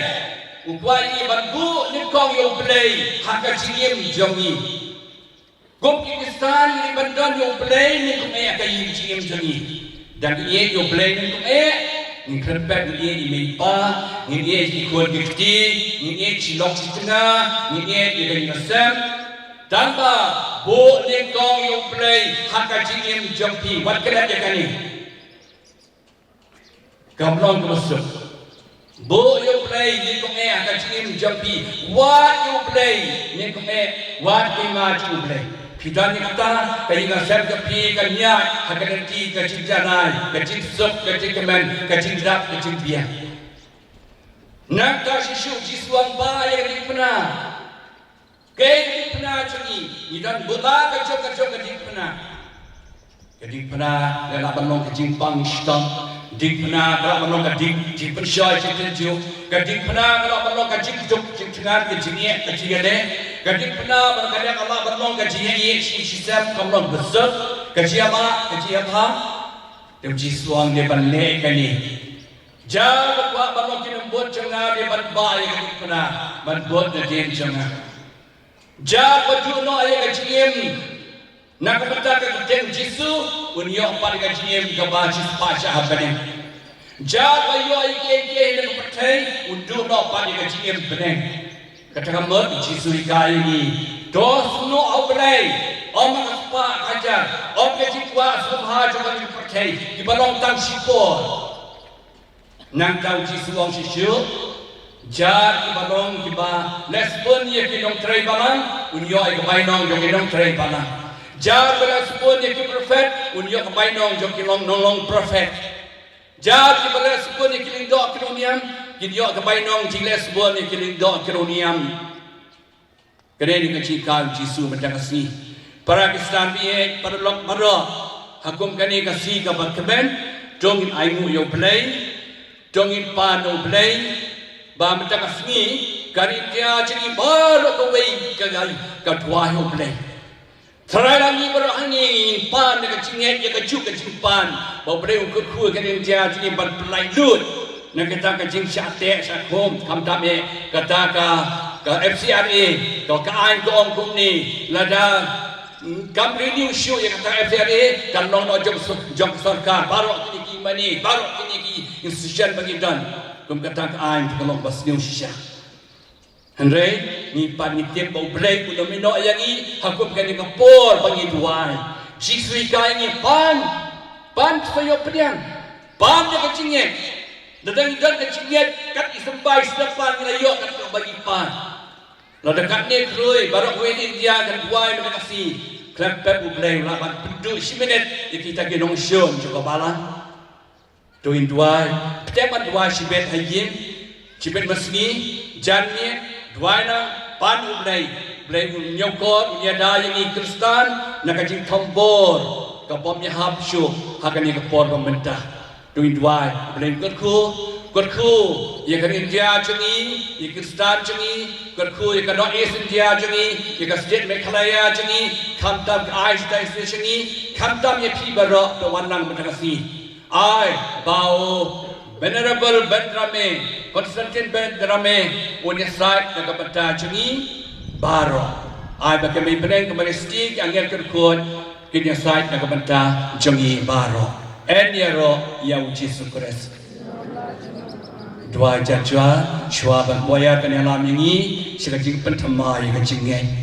u kwah ïa ngi ban buh nyngkong ïa U Blei ha ka jingim jong ngi. Kum ki Khristan ngi dei ban don ïa U Blei nyngkong eh ha ka jingim jong ngi. Da ngi ïeit ïa U Blei nyngkong eh, ngin kyrpad, ngin ïeit ïa i mei i pa, ngin ïeit ïa ki khun ki kti, ngin ïeit sha ki lok ki tnga, ngin ïeit ïa ka ïing ka sem. Tangba buh nyngkong ïa U Blei ha ka jingim jong phi. Wat klet ïa kane. Kam long kaba suk. Buh ïa U Blei nyngkong eh ha ka jingim jong phi. Wad ïa U Blei nyngkong eh. Wad ïa i Hima jong U Blei. Phi don ïa kata, ka ïing ka sem jong phi kan ïaid ha ka lynti ka jingjanai, ka jingsuk, ka jingkmen, ka jingdap, ka jingbiang. Nangta shisha u Jisu u ong ba ïa ka diengphna. Kaei ka diengphna jong ngi? Ngi don bun la ka jong ka jong ka diengphna. Ka diengphna ka lah ban long ka jingpang shitom. Diengphna ka lah ban long ka ding, jingpynshoi jingtynjuh. Ka diengphna ka lah ban long ka jingduk jingthngan, ka jingeh ka jingïaleh. Ka diengphna ka lah ban long ka jingeh shi shi sem, kam long ba suk, ka jingïabah ka jingïabha. Te u Jisu u ong dei ban leh kane. Jar ba kwah ban long ki nongbud jong nga dei ban bah ïa ka diengphna, ban bud nadien jong nga. Jar ba duh noh ïa ka jingim na ka bynta ka kyrteng Jisu, un ïoh pat ïa ka jingim kaba shispah shah ha bneng. Jar ba ïoh ïa kiei kiei na ka pyrthei, un duh noh pat ïa ka jingim bneng. Kata ka mut u Jisu u hikai ïa ngi, to snoh ha U Blei, ym ha ka spah ka hajar, ym ka jingkwah sngewbha jong ka pyrthei, kiba long tang shipor. Nangta u Jisu u ong shisha, jar kiba long kiba leh sbun ïa ki nongtrei balang, un ïoh ïa ka bainong jong ki nongtrei balang. Jar ba leh sbun ïa ki prophet, un ïoh ka bainong jong ki long nonglong prophet. Jar kiba leh sbun ïa ki lyngdoh ki nongniam, kin ïoh ka bainong jingleh sbun ïa ki lyngdoh ki nongniam. Kane dei ka jinghikai u Jisu mynta ka sngi. Para Khristan baieit, para lok baroh, ha kum kane ka sngi kaba kmen, to ngin ainguh ïa U Blei, to ngin pan ïa U Blei, ba mynta ka sngi, ka ri India jong ngi baroh kawei ka, ka, ka duwai ïa U Blei. Tharai la ngi baroh hangne ngin pan da ka jingngeit ïa kajuh ka jingpan, ba U Blei un kyrkhu ïa ka ri India jong ngi ban pynlait lut na kata ka jingshah teh shah khum, khamtam eh kata ka, ka F C R A, ka, ka aiñ ka ong kumne, lada, mm, kam renew shuh ïa kata F C R A, kan long noh jong sor-, jong ka sorkar, baroh kine ki mane, baroh kine ki institution ba ngi don. Kum kata ka aiñ ka long ba sniew shisha. Hynrei ngi pan, ngi tip ba U Blei un ym ïehnoh ïa ngi ha kum kane ka por ba ngi duwai. Jisu hikai ngi pan, pan sa ïoh pdiang, pan da ka jingngeit. Lada ngi don ka jingngeit, kat i symbai sdang pan ngi la ïoh kat kaba ngi pan. Lada katne khrui baroh kawei India kan duwai mynta ka sngi, khlem pep U Blei u lah ban pynduh shi minit ïa kita ki nongshun jong ka balang. To ngin duwai, pynban duwai shibit ha ïing, shibit mynsngi, janmiet, duwai na, pan U Blei, U Blei un ñiewkor, un ïada ïa ngi Khristan na ka jingthombor kaba ym ïahap shuh ha kane ka por ba mynta. To ngin duwai, U Blei un kyrkhu, kyrkhu ïa ka ri India jong ngi, ïa Khristan jong ngi, kyrkhu ïa ka North East India jong ngi, ïa ka state Meghalaya jong ngi, khamtam ka Aiñ State jong ngi, khamtam ïa phi baroh ba wan lang mynta ka sngi. Ai ba u Venerable Benrame, Constantine Benrame, un ïasaid na ka bynta jong ngi baroh. Ai ba ka Mei Bneng, ka Maria Theisotti, ki angel kyrkhu kin ïasaid na ka bynta jong ngi baroh. Yn ïaroh ïa U Jisu Khrist. Duwai jajua shuwa ban poi ïa ka ïalam ïa ngi sha ka jingpynthymmai ïa ka jingngeit.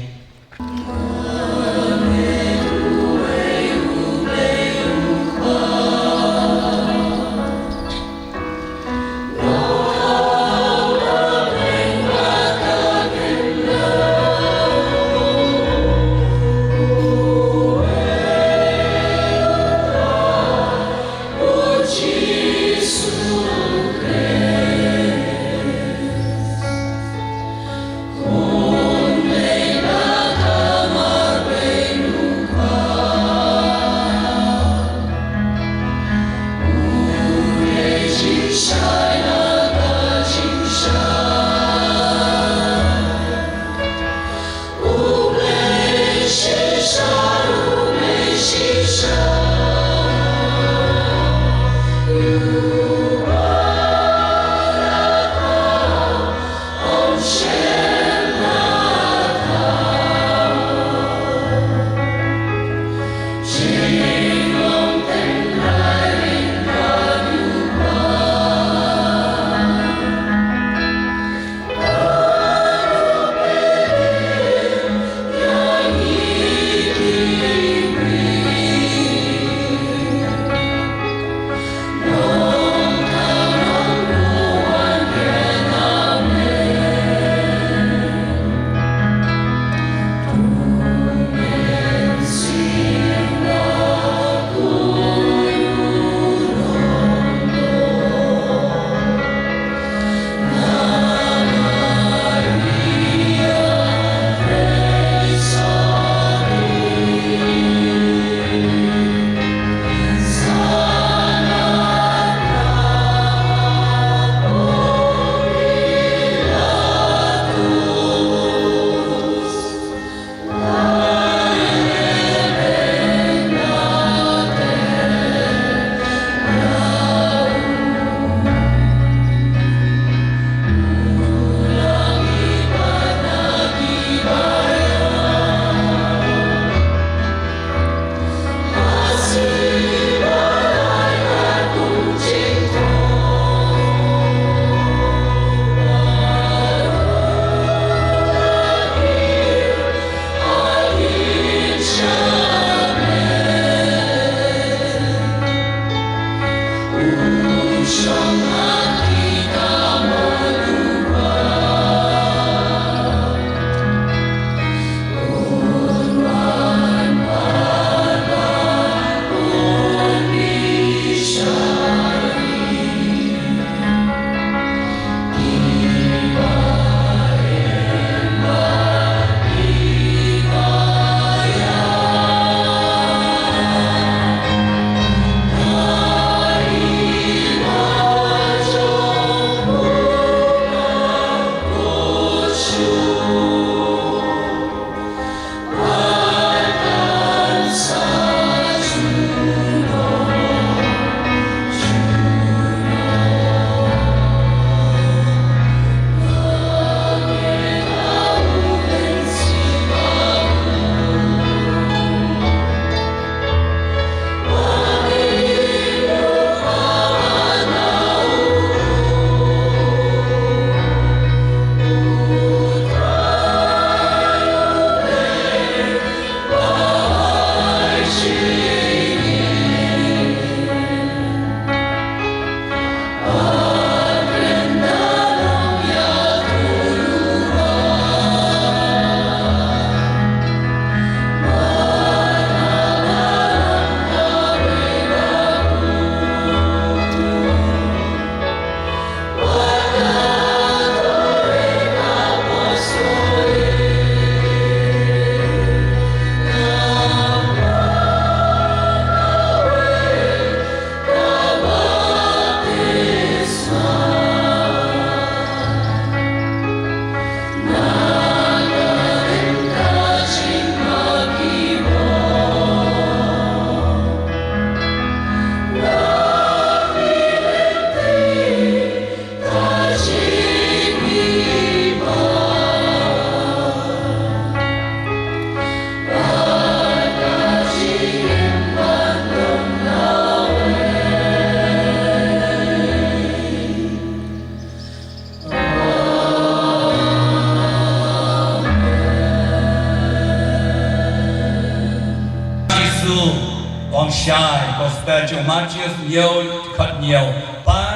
Shai, gospel jong Mathaios hynñiew, dkhot hynñiew. Pan,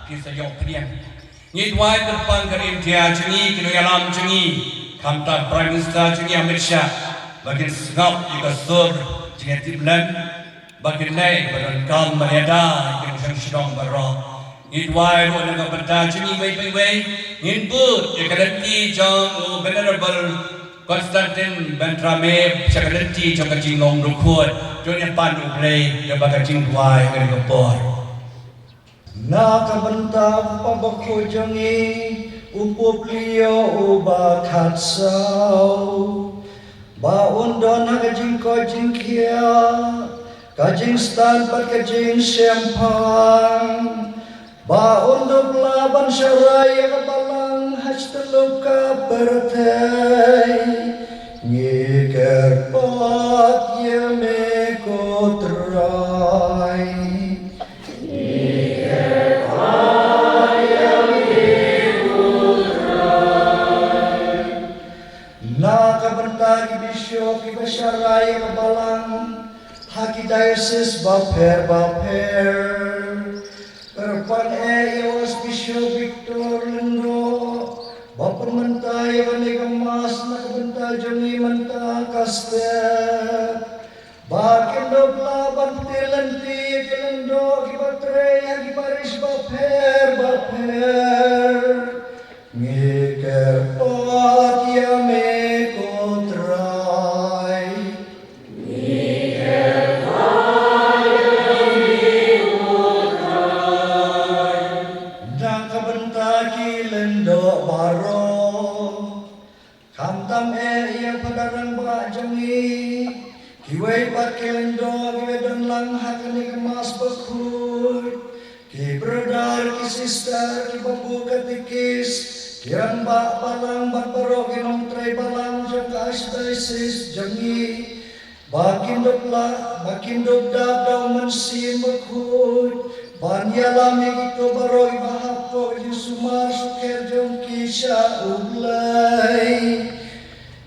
phin sa ïoh pdiang. Ngi duwai kyrpang ka India jong ngi, ki nongïalam jong ngi. Khamtam Prime Minister jong ngi Amit Shah. Ba kin sngap ïa ka sur jingïatiplem. Ba kin leh ba donkam ban ïada ïa ki nongshong shnong baroh. Ngi duwai ruh na ka bynta jong ngi iwei pa iwei. Ngin bud ïa ka lynti jong u Venerable Constantine Benrahmeh sha ka lynti jong ka jinglong dkhot. To ngin pan U Blei da ka jingduwai ha kane ka por. Na ka bynta u Papa bakhuid jong ngi, u Pope Leo uba khatsaw, ba un don ha ka jingkoit jingkhiah, ka jingstad bad ka jingshemphang, ba un dup lah ban sharai ïa ka balang ha shityllup ka pyrthei. Ngi kyrpad ïa me ko Trai. Na ka bynta ki bishop kiba sharai ïa ka balang ha ki diocese bapher bapher. Kyrpang eh ïa u Archbishop Victor Lyngdoh ba pynmynta ïa kane ka mass na ka bynta jong ngi mynta ka step. Ba kin dup lah ban pynlynti ïa ki lyngdoh kiba trei ha ki parish bapher bapher. Ngi kyrpad ïa me ko Trai. Ngi kyrpad ïa me ko Trai. Na ka bynta ki lyngdoh baroh. Khamtam eh ïa Phadar rangbah jong ngi, kiwei pat ki lyngdoh kiba don lang ha kane ka mass bakhuid, ki brother, ki sister, ki babu katekis, ki rangbah balang bad baroh ki nongtrei balang jong ka Archdiocese jong ngi. Ba kin dup lah, ba kin dup dap da u Mynsiem Bakhuid ban ïalam ïa kito baroh kiba hap ha ka jingsumar sukher jong ki sha U Blei.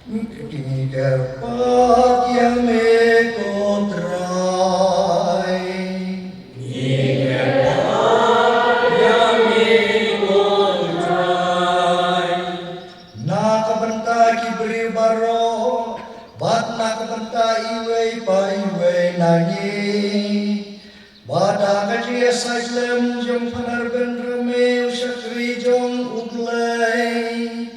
Ngi kyrpad ïa me ko Trai. Ngi kyrpad ïa me ko Trai. Na ka bynta ki briew baroh, bad na ka bynta iwei pa iwei na ngi. Bad da ka jingïasaid lem jong Phadar Benrahmeh u shakri jong U Blei.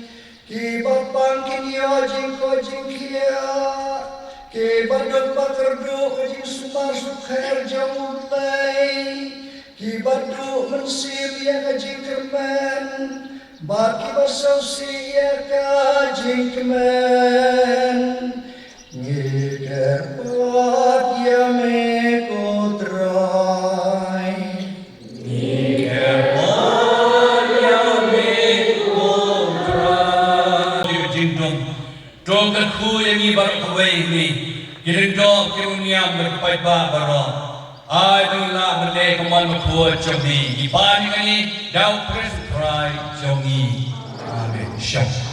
Kiba pang kin ïoh jingkoit jingkhiah. Kiba duk ba kyrduh ka jingsumar sukher jong U Blei. Kiba duh mynsiem ïa ka jingkyrmen. Bad kiba sngewsih ïa ka jingkmen. Ngi kyrpad ïa me ko Trai. Ngi kyrpad ïa me ko Trai. Ïa ka jingdum. To kyrkhu ïa ngi baroh kawei ngi. Ki lyngdoh, ki nongniam bad ki paidbah baroh. Ai ba ngin lah ban leh ka mon bakhuid jong me. Ngi pan ïa kane da u Khrist Trai jong ngi. Amen. Shalom.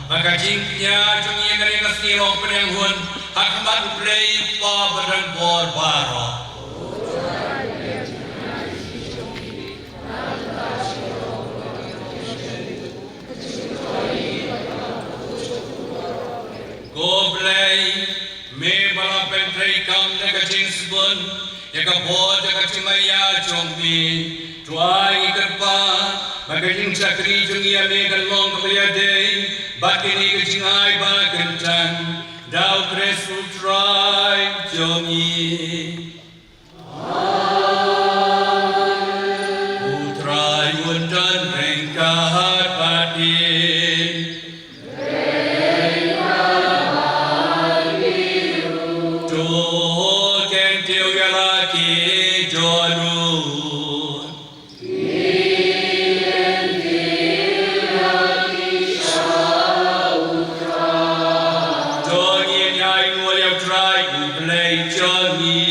Ba ka jingkñia jong ngi ha kane ka sngi long pdiang hun ha khmat U Blei Kpa badonbor baroh. Ko Blei, me ba la pyntreikam da ka jingsbun ïa ka bor da ka jingmaïa jong me, to ai ngi kyrpad ba ka jingshakri jong ngi ïa me kan long kaba ïadei bad kane ka jingai ba kyntang, da U Khrist U Trai jong ngi. U Trai un don ryngkat bad phi. To kyntiew ïa la ki dohnud. To ngin ïa ainguh ïa U Trai U Blei jong ngi.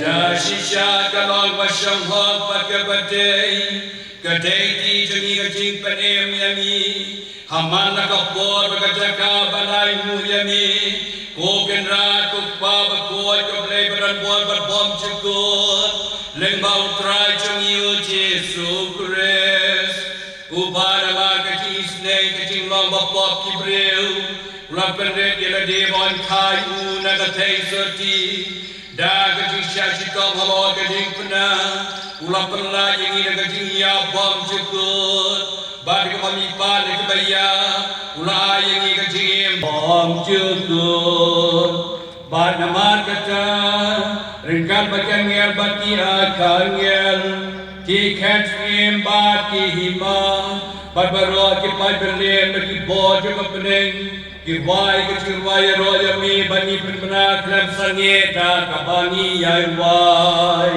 Da shisha ka long ba shong hok bad kaba dei, ka dei ti jong ngi ka jingpynim ïa ngi. Ha man la ka por bad ka jaka ban ainguh ïa me, ko Kynrad, ko Kpa bakhuid, ko Blei badonbor bad bymjukut, lyngba U Trai jong ngi U Jisu Khrist. Uba namar ka jingisynei ka jinglong bapop ki briew, u la pynrit ïa lade ban khaïi u na ka theisotti. Da ka jingshah shitom halor ka jingpynah, u la pynlait ïa ngi na ka jingïap bymjukut. Bad kaba mihpat na kiba ïap, u la ai ïa ngi ka jingim bymjukut. Bad namar kata, ryngkat bad ki angel bad ki archangel, ki khet syiem bad ki hima, bad baroh ki paid bymman bad ki bor jong ka bneng, ki rwai ka jingrwai ïaroh ïa me, bad ngi pynbna khlem sangeh da kaba ngi ïai rwai.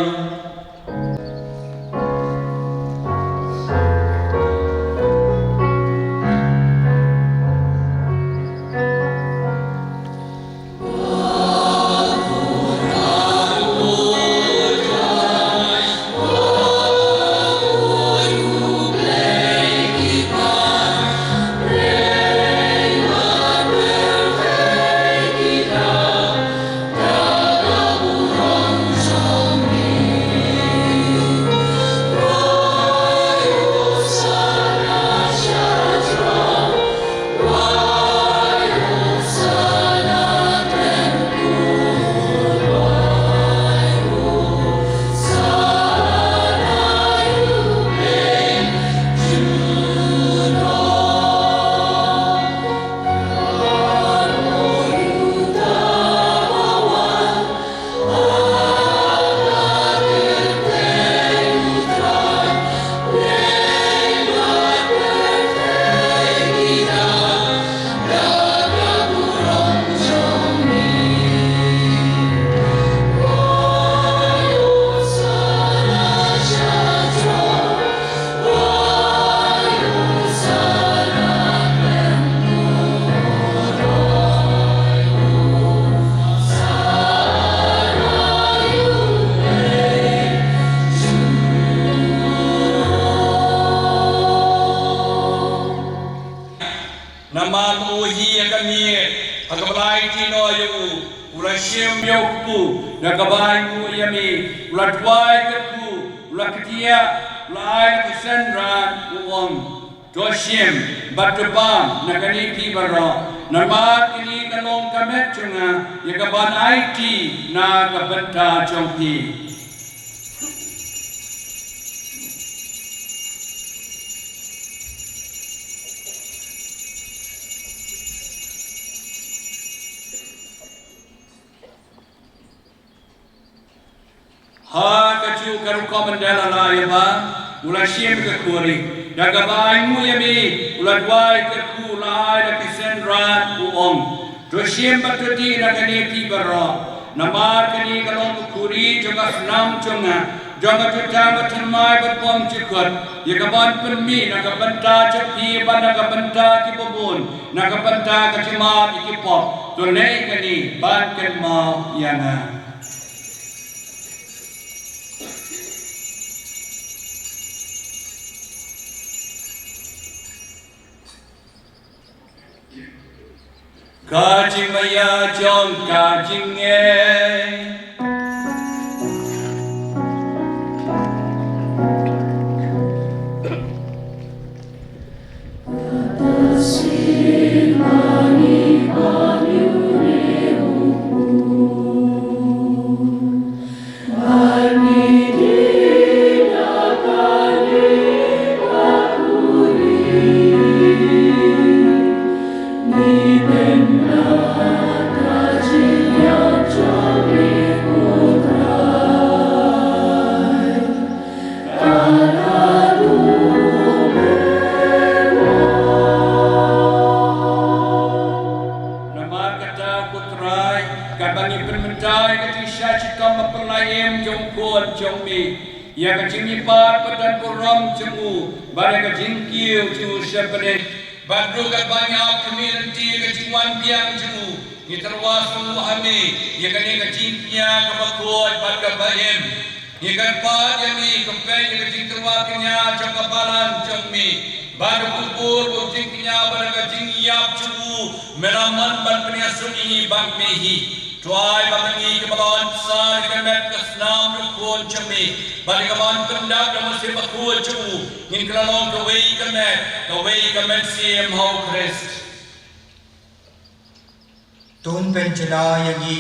Namar u hi ïa ka miet ha kaba la aiti noh ïa u, u la shim ïa u kpu da kaba ainguh ïa me, u la duwai kyrkhu, u la kdiah, u la ai ka synran, u ong, to shim bad to bam na kane phi baroh, namar kane ka long ka met jong nga ïa kaban aiti na ka bynta jong phi. Ha kajuh ka rukom ynda la lah ïa ba u la shim ka khuri, da kaba ainguh ïa me u la duwai kyrkhu, u la ai la ki synran, u ong, to shim bad to dih na kane phi baroh, namar kane ka long ka khuri jong ka snam jong nga, jong ka jutang bathymmai bad bymjukut, ïa kaban pynmih na ka bynta jong phi bad na ka bynta kiba bun, na ka bynta ka jingmap ïa ki pop. To leh kane ban kynmaw ïa nga. Ka jingmaïa jong ka jingngeit. Namar kata, ko Trai, katba ngi pynmynta ïa ka jingshah shitom baphylla im jong u Khun jong me, ïa ka jingïapar pateng burom jong u, bad ïa ka jingkiew jong u sha bneng, bad ruh katba ngi ap khmih lynti ïa ka jingwan biang jong u, ngi tyrwa sngewbha ha me ïa kane ka jingkñia kaba khuid bad kaba im. Ngi kyrpad ïa me, to peit ïa ka jingtyrwa kñia jong ka balang jong me, bad to kubur ïa ka jingkñia bad ka jingïap jong u, me la mon ban pynïasuk ïa ngi bad me hi. To ai ba ma ngi kiba la wan bsa da ka met ka snam jong u Khun jong me, bad da kaba wan pyndap da u Mynsiem Bakhuid jong u, ngin kylla long kawei ka met, kawei ka mynsiem ha u Khrist. To pynjlan ïa ngi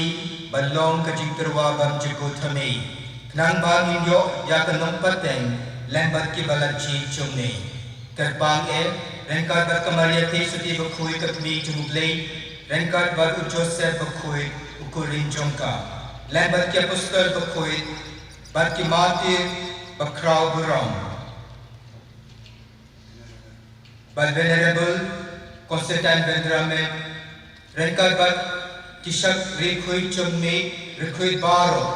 ban long ka jingtyrwa bymjukut ha me, khnang ba ngin ïoh ïa ka nongpateng lem bad kiba la jied jong me. Kyrpang eh, ryngkat bad ka Maria Theisotti Bakhuid ka Kmie jong u Blei, ryngkat bad u Joseph Bakhuid u kurim jong ka, lem bad ki apostol bakhuid, bad ki martir bakhraw burom, bad Venerable Constantine Vendrame, ryngkat bad ki shakri khuid jong me, riewkhuid baroh,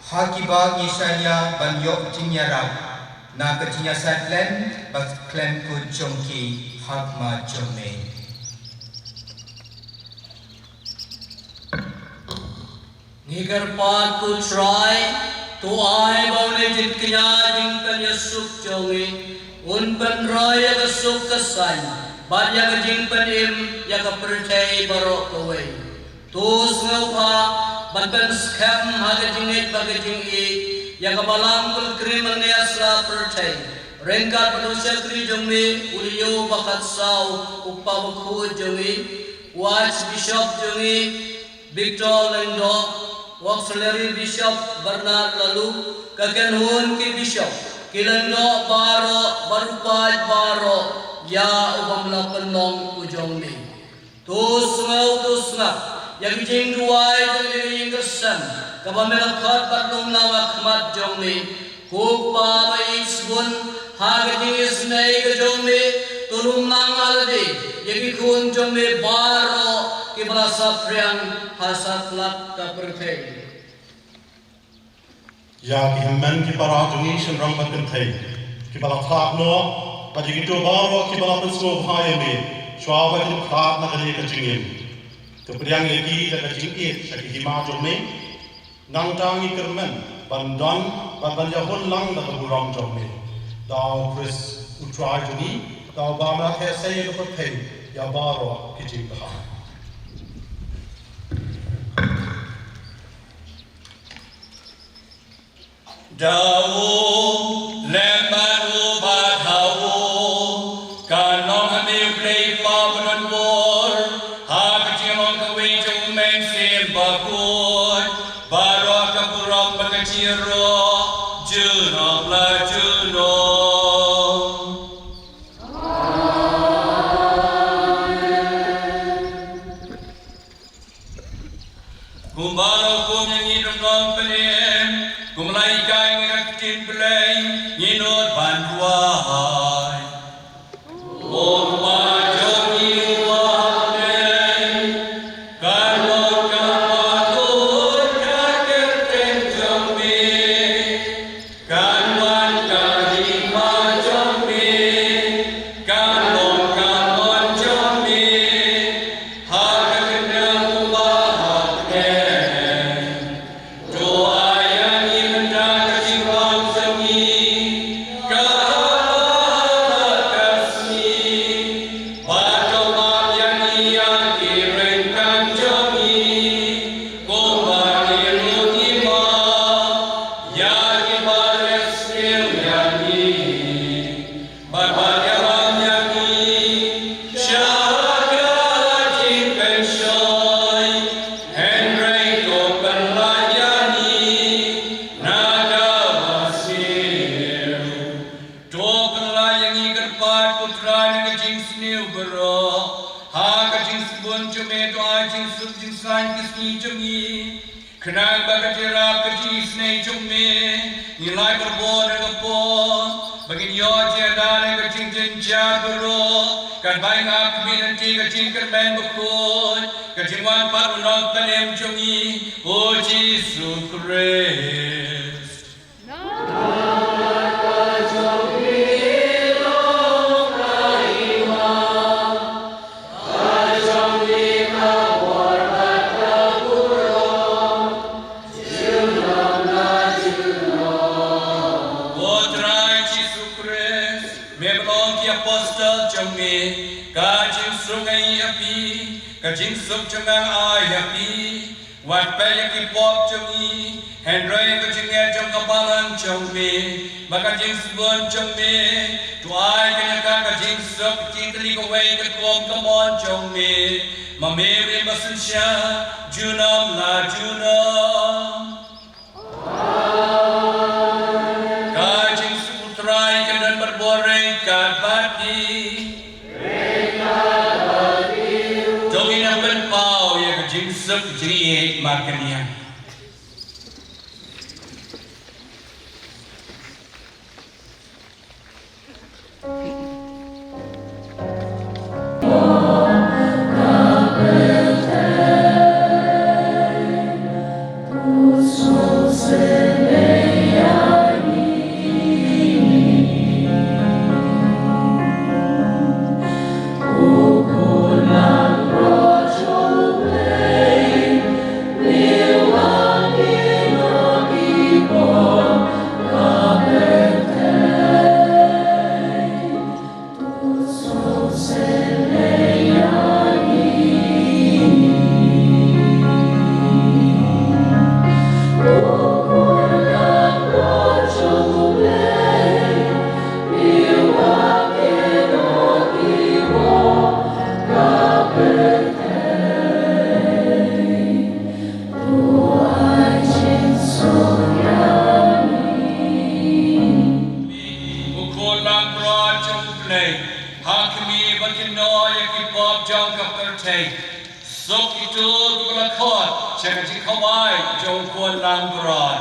ha kiba ngi shaniah ban ïoh jingïarap na ka jingïasaid lem bad khlem kut jong ki ha khmat jong me. Ngi kyrpad, ko Trai, to ai ba une u jingkñia jingpynïasuk jong ngi un pynroi ïa ka suk ka saiñ bad ïa ka jingpynim ïa ka pyrthei baroh kawei. To sngewbha ban pynskhem ha ka jingngeit bad ka jingïeit ïa ka Balang Pilgrim Agnes la pyrthei, ryngkat bad u shakri jong me u Leo ba khatsaw, u Kpa Bakhuid jong ngi, u Archbishop jong ngi, Victor Lyngdoh, u Auxiliary Bishop Bernard Laluk, ka kynhun ki Bishop, ki lyngdoh baroh, bad u paid baroh, ïa u bym la pynlong u jong me. To sngew, to sngap ïa ki jingduwai jong kane ka ïing ka sem, kaba me la khot bad lumlang ha khmat jong me. Ko Kpa ba ïeit sbun, ha ka jingisynei ka jong me, to lumlang ha lade ïa ki khun jong me baroh kiba la saphriang ha satlak ka pyrthei. Ïa ki hynmen ki para jong ngi shynrang bad kynthei kiba la khlad noh, bad ïa kito baroh kiba la pynsngewbha ïa me shuwa ba kin khlad na kane ka jingim, to pdiang ïa ki da ka jingïeit sha ka hima jong me. Nangta ngi kyrmen ban don bad ban ïahun lang da ka burom jong me. Da u Khrist u Trai jong ngi, da uba me la theh sei ïa ka pyrthei ïa baroh ki jingbha. Da u lem bad u bad ha u, kan long ha me U Blei Kpa badonbor, ha ka jinglong kawei jong U Mynsiem Bakhuid, baroh ka burom bad ka jingïaroh junom la junom. Kumba la hukum ïa ngi da u Nongpynim, kumba la hikai ïa ngi da ka ktien Blei, ngin nud ban duwai. Ko Kpa jong ngi uba ha bneng, kan long ka bakhuid ka kyrteng jong me. Kan wan ka hima jong me, kan long ka mon jong me, ha ka kyrteng uba ha bneng. To ai ïa ngi mynta ka jingbam jong ngi, kaba ha ka sngi. Me to ai jingsuk jingsaiñ ki sngi jong ngi. Khnang ba ka jingïarap ka jingisynei jong me, ngi lai barabor ha ka por ba ngin ïoh jingïada ïa ka jingjynjar baroh, kan bai ngap khmih lynti ka jingkyrmen bakhuid, ka jingwan pat u Nongpynim jong ngi, u Jisu Khrist. O Trai Jisu Khrist, me pynlong ki apostol jong me ka jingsuk ïa phi, ka jingsuk jong nga ai ïa phi. Wat peit ïa ki pop jong ngi, hynrei ka jingngeit jong ka balang jong me, bad ka jingsbun jong me, to ai kane ka, ka jingsuk, ki tylli kawei katkum ka mon jong me, ma me u Blei basynshar junom la junom. Ka jingsuk u Trai kan don barabor ryngkat bad phi. To ngin ïa pynpaw ïa ka jingsuk jingïeit markylliang. U khun langbrot jong U Blei, ha khmih bad kynnoh ïa ki pop jong ka pyrthei. Suk ïa kito kiba la khot sha ka jingkhawai jong u khun langbrot.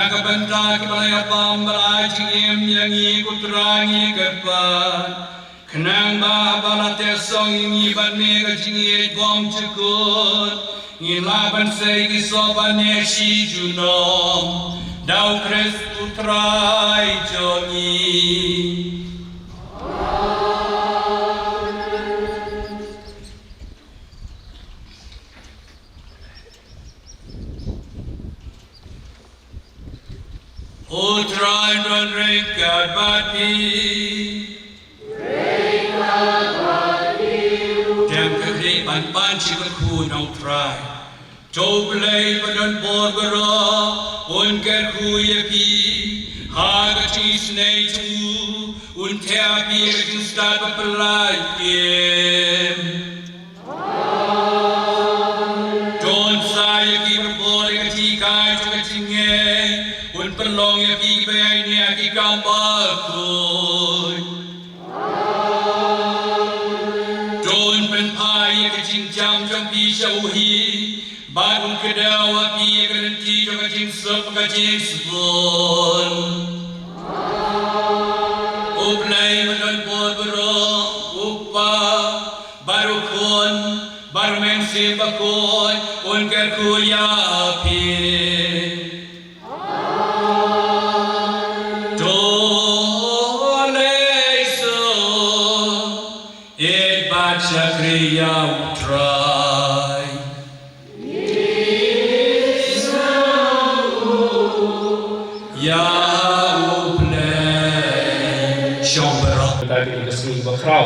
Ka bynta kiba la ïapam bad ai jingim ïa ngi, ko Trai, ngi kyrpad, khnang ba haba la teh song ïa ngi bad me ka jingïeit bymjukut, ngin lah ban sei ki soh bad ïaishah junom. Da U Khrist U Trai jong ngi. U Trai un don ryngkat bad phi. Dem kyrhai ban pan jingkyrkhu na U Trai. To U Blei ba don bor baroh un kyrkhu ïa phi ha ka jingisynei jong u, un theh ïa phi ka jingstad baphylla im. To un sa ïa phi ka bor ïa ka jinghikai jong ka jingngeit, un pynlong ïa phi ba ïaineh ha ki kam bakhuid. To un pynphai ïa ka jingjam jong phi sha u hi, bad un kdew ha phi ïa ka lynti jong ka jingsuk ka jingsbun. U Blei ba don bor baroh, U Kpa, bad U Khun, bad U Mynsiem Bakhuid, un kyrkhu ïa phi. To leit suk ïeit bad shakri ïa U Trai. Ïa U Blei. Shong baroh. Mynta ka dei ka sngi bakhraw.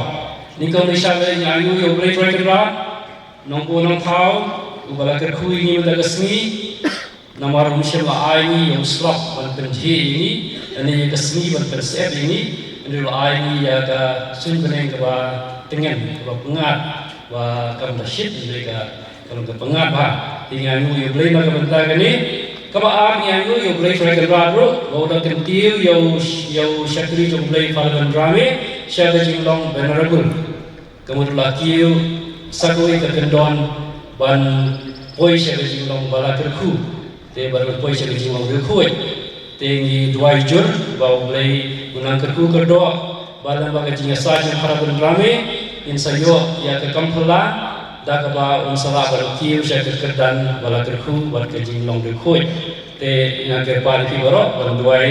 Nyngkong nyngshap ngi ainguh ïa U Blei Trai Kynrad, Nongbuh Nongthaw, uba la kyrkhu ïa ngi mynta ka sngi. Namar um shym la ai ngi ïa u slap ban pynjhieh ïa ngi, ne ïa ka sngi ban pynsep ïa ngi, hynrei u la ai ngi ïa ka suiñ bneng kaba tngen, kaba pyngngad, ba kam da shit, hynrei ka, ka long ka pyngngad bha. Te ngi ainguh ïa U Blei na ka bynta kane. Kaba ar, ngi ainguh ïa U Blei Trai Kynrad ruh, ba u da kyntiew ïa u, ïa u shakri jong U Blei Father Bynrame sha ka jinglong venerable. Ka mut la kiew sa kawei ka kyndon ban poi sha ka jinglong ba la kyrkhu, te ban poi sha ka jinglong riewkhuid. Te ngi duwai jur ba U Blei un nang kyrkhu kyrdoh, ba lem bad ka jingïasaid jong Father Bynrame, ngin sa ïoh ïa ka kam phylla, da kaba un sa lah ban kiew sha ka kyrdan ba la kyrkhu bad ka jinglong riewkhuid. Te nga kyrpad ïa phi baroh ban duwai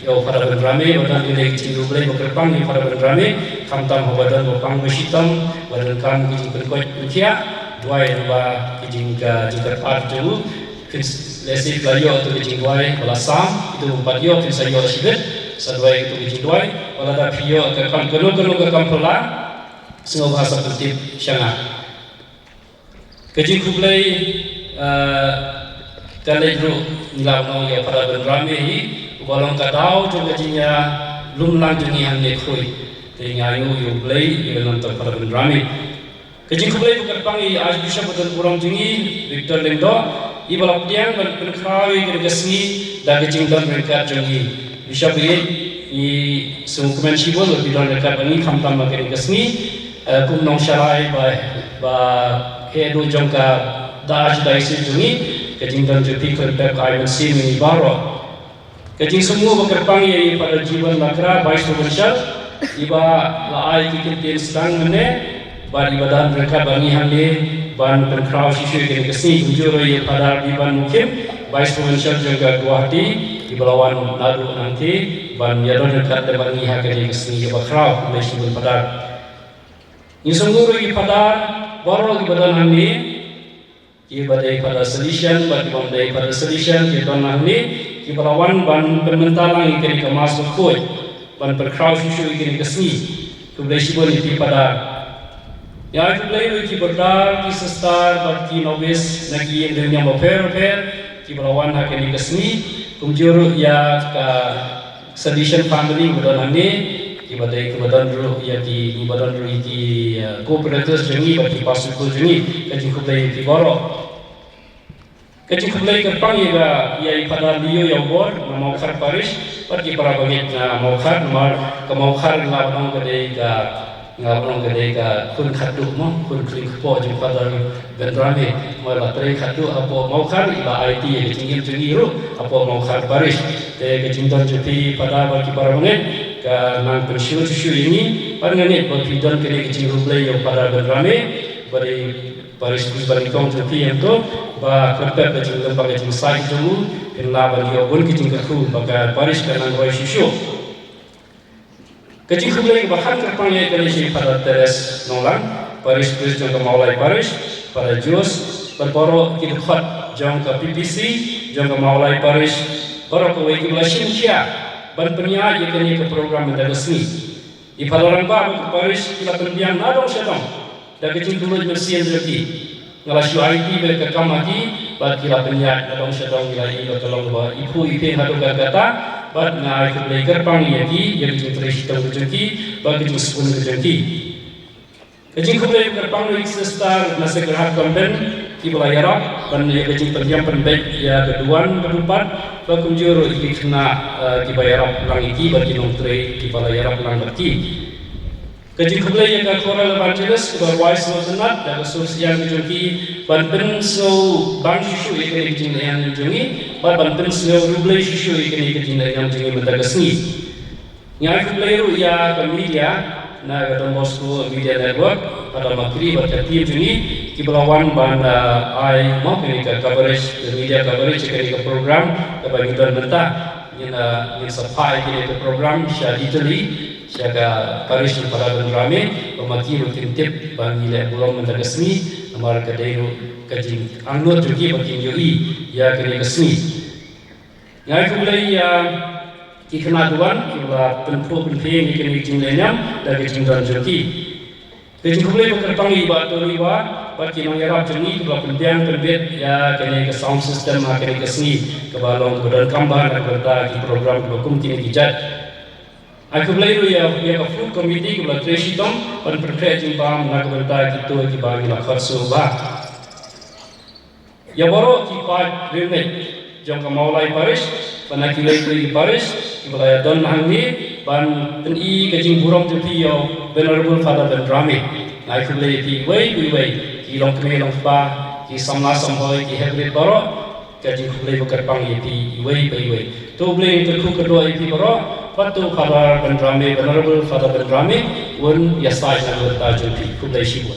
ïa u Father Bynrame, ba don kine ki jingduwai ba kyrpang ïa u Father Bynrame, khamtam haba don ba pang ba shitom, ba donkam ki jingpynkoit pynkhiah, duwai ba ki jing, ka jingkyrpad jong u. Phin s-, lehse phi la ïoh ïa ki jingduwai ba la sam, ito ba ym pat ïoh phin sa ïoh shibit, sa duwai ïa ki jingduwai, ba lada phi ïoh ka kam, kano kano ka kam phylla, sngewbha sa pyntip sha nga. Ka jingkhublei, eh, ka leit ruh ngi la ong ïa Father Bynrame hi, uba long ka daw jong ka jingïalum lang jong ngi hangne khrui. Te ngi ainguh ïa U Blei ïa ka namar Father Bynrame. Ka jingkhublei ba kyrpang ïa i Archbishop ba don burom jong ngi, Victor Lyngdoh, iba la pdiang ban pynkhraw ïa kane ka sngi da ka jingdon ryngkat jong ngi. Bishop ïeit, ngi sngewkmen shibun ba phi don ryngkat bad ngi khamtam ha kane ka sngi. Eh, kum nongsharai ba, ba heh duh jong ka Archdiocese jong ngi, ka jingdon jong phi ka pep ka ai mynsiem ïa ngi baroh. Ka jingsngewnguh ba kyrpang ïa i Father Jiwan Lakra, Vice Provincial, iba la ai ki kyntien sdang mynne, bad iba don ryngkat bad ngi hangne ban pynkhraw shisha ïa kane ka sngi, kumjuh ruh i Father Biban Mukhim, Vice Provincial jong ka Guwahati, iba la wan naduh nangta ban ïadon ryngkat bad ngi ha kane ka sngi kaba khraw, khublei shibun Father. Ngi sngewbha ruh ïa ki Father baroh kiba don hangne, kiba dei Father Salesian bad kiba ym dei Father Salesian, kiba don hangne, kiba la wan ban pynmynta lang ïa kane ka Mass bakhuid, ban pynkhraw shuh shuh ïa kane ka sngi. Khublei shibun ïa ki Father. Ngi ai khublei ruh ïa ki brother, ki sister bad ki novice na ki ïing riewniam bapher bapher kiba la wan ha kane ka sngi, kumjuh ruh ïa ka Salesian family ba don hangne, kiba dei, kiba don ruh ïa ki, kiba don ruh ïa ki, eh, co-operators jong ngi bad ki pastor jong ngi, ka jingkhublei ïa ki baroh. Ka jingkhublei kyrpang ïa ka, ïa i Father Leo Ïawbor na Mawkhar Parish bad ki para bangeit na Mawkhar, namar ka Mawkhar ngi lah ban ong ka dei ka Nga ong ka dei ka khun khatduh mo, khun khlieh kpoh jong Father Benrame. Mo la trei khatduh hapoh Mawkhar, i la aiti ïa ka jingim jong i ruh hapoh Mawkhar Parish. Te ka jingdon jong phi Father bad ki para bangeit ka nang pynshlur shuh shuh ïa ngi. Bad nga ngeit ba phi don kane ka jingkhublei ïa u Father Benrame, bad i Parish Priest banyngkong jong phi ïa to, ba kyrpad ka jinglem bad ka jingshai jong u, phin lah ban ïoh bun ka jingkyrkhu ba ka parish kan nang roi shuh shuh. Ka jingkhublei ba khatduh kyrpang ïa kane sha Father Teres Nonglang, Parish Priest jong ka Mawlai Parish, Father Jules, bad baroh ki dkhot jong ka P P C jong ka Mawlai Parish, baroh kawei kiba la shim khia ban pynïaid ïa kane ka program mynta ka sngi. I Father Rangbah bad ka parish ki la pynbiang na dong sha dong da ka jingkylluid mynsiem jong ki. Nga la shu aiti ba ka kam ha ki, bad ki la pynïaid na dong sha dong, ngi la ïohi ba ka long ba i phuh i phieng haduh katta katta. Bad nga ai khublei kyrpang ïa ki ïa ka jingtrei shitom ka jong ki bad ka jingsbun ka jong ki. Ka jingkhublei kyrpang ïa ki sister na Sacred Heart Convent kiba la ïarap ban ïa ka jingpyndiang pynbeit ïa ka duwan ka dupat, bad kumjuh ruh ïa ki khynnah, eh, kiba ïarap lang ïa ki bad ki nongtrei kiba la ïarap lang bad ki. Ka jingkhublei ïa ka Choral Evangelist kiba rwai sngewtynnat da ka sur syiar ka jong ki ban pynsngewbang shuh shuh ïa kane ka jingleh jong ngi bad ban pynsngew riewblei shuh shuh ïa kane ka jingleh jong ngi mynta ka sngi. Nga ai khublei ruh ïa ka media na ka Don Bosco Media Network, Father Makri bad ka team jong ngi kiba la wan ban, ah, ai mo kane ka coverage, ka media coverage ïa kane ka program kaba ngi don mynta. Ngin, ah, ngin sa phah ïa kane ka program sha Italy, sha ka parish jong Father Benrame, ba ma ki ruh kin tip ba ngi leh burom mynta ka sngi, namar ka dei ruh ka jingangnud jong ki ba kin ïohi ïa kane ka sngi. Nga ai khublei ïa ki khynnah duwan kiba la pynphuh pynphieng ïa kane ka jinglehniam da ka jingdon jong ki. Ka jingkhublei ba kyrpang ïa i Bah Tony Wah bad ki nongïarap jong ngi kiba la pynbiang pynbit ïa kane ka sound system ha kane ka sngi kaba long ba donkam bha na ka bynta ki program kiba kum kine ki jait. Ai khublei ruh ïa, ïa ka food committee kiba la trei shitom ban pynkhreh jingbam na ka bynta kito kiba ngi la khot sngewbha. Ïa baroh ki paid riewngeit jong ka Mawlai Parish bad na kiwei kiwei ki parish kiba la ïadon hangne ban pyni ka jingburom jong phi ïa u Venerable Father Benrame. Nga ai khublei ïa phi iwei pa iwei, ki longkmie longkpa, ki samla samhoi, ki heprit baroh, ka jingkhublei ba kyrpang ïa phi iwei pa iwei. To U Blei un kyrkhu kyrdoh ïa phi baroh, bad to Father Benrame, Venerable Father Benrame un ïasaid na ka bynta jong phi. Khublei shibun.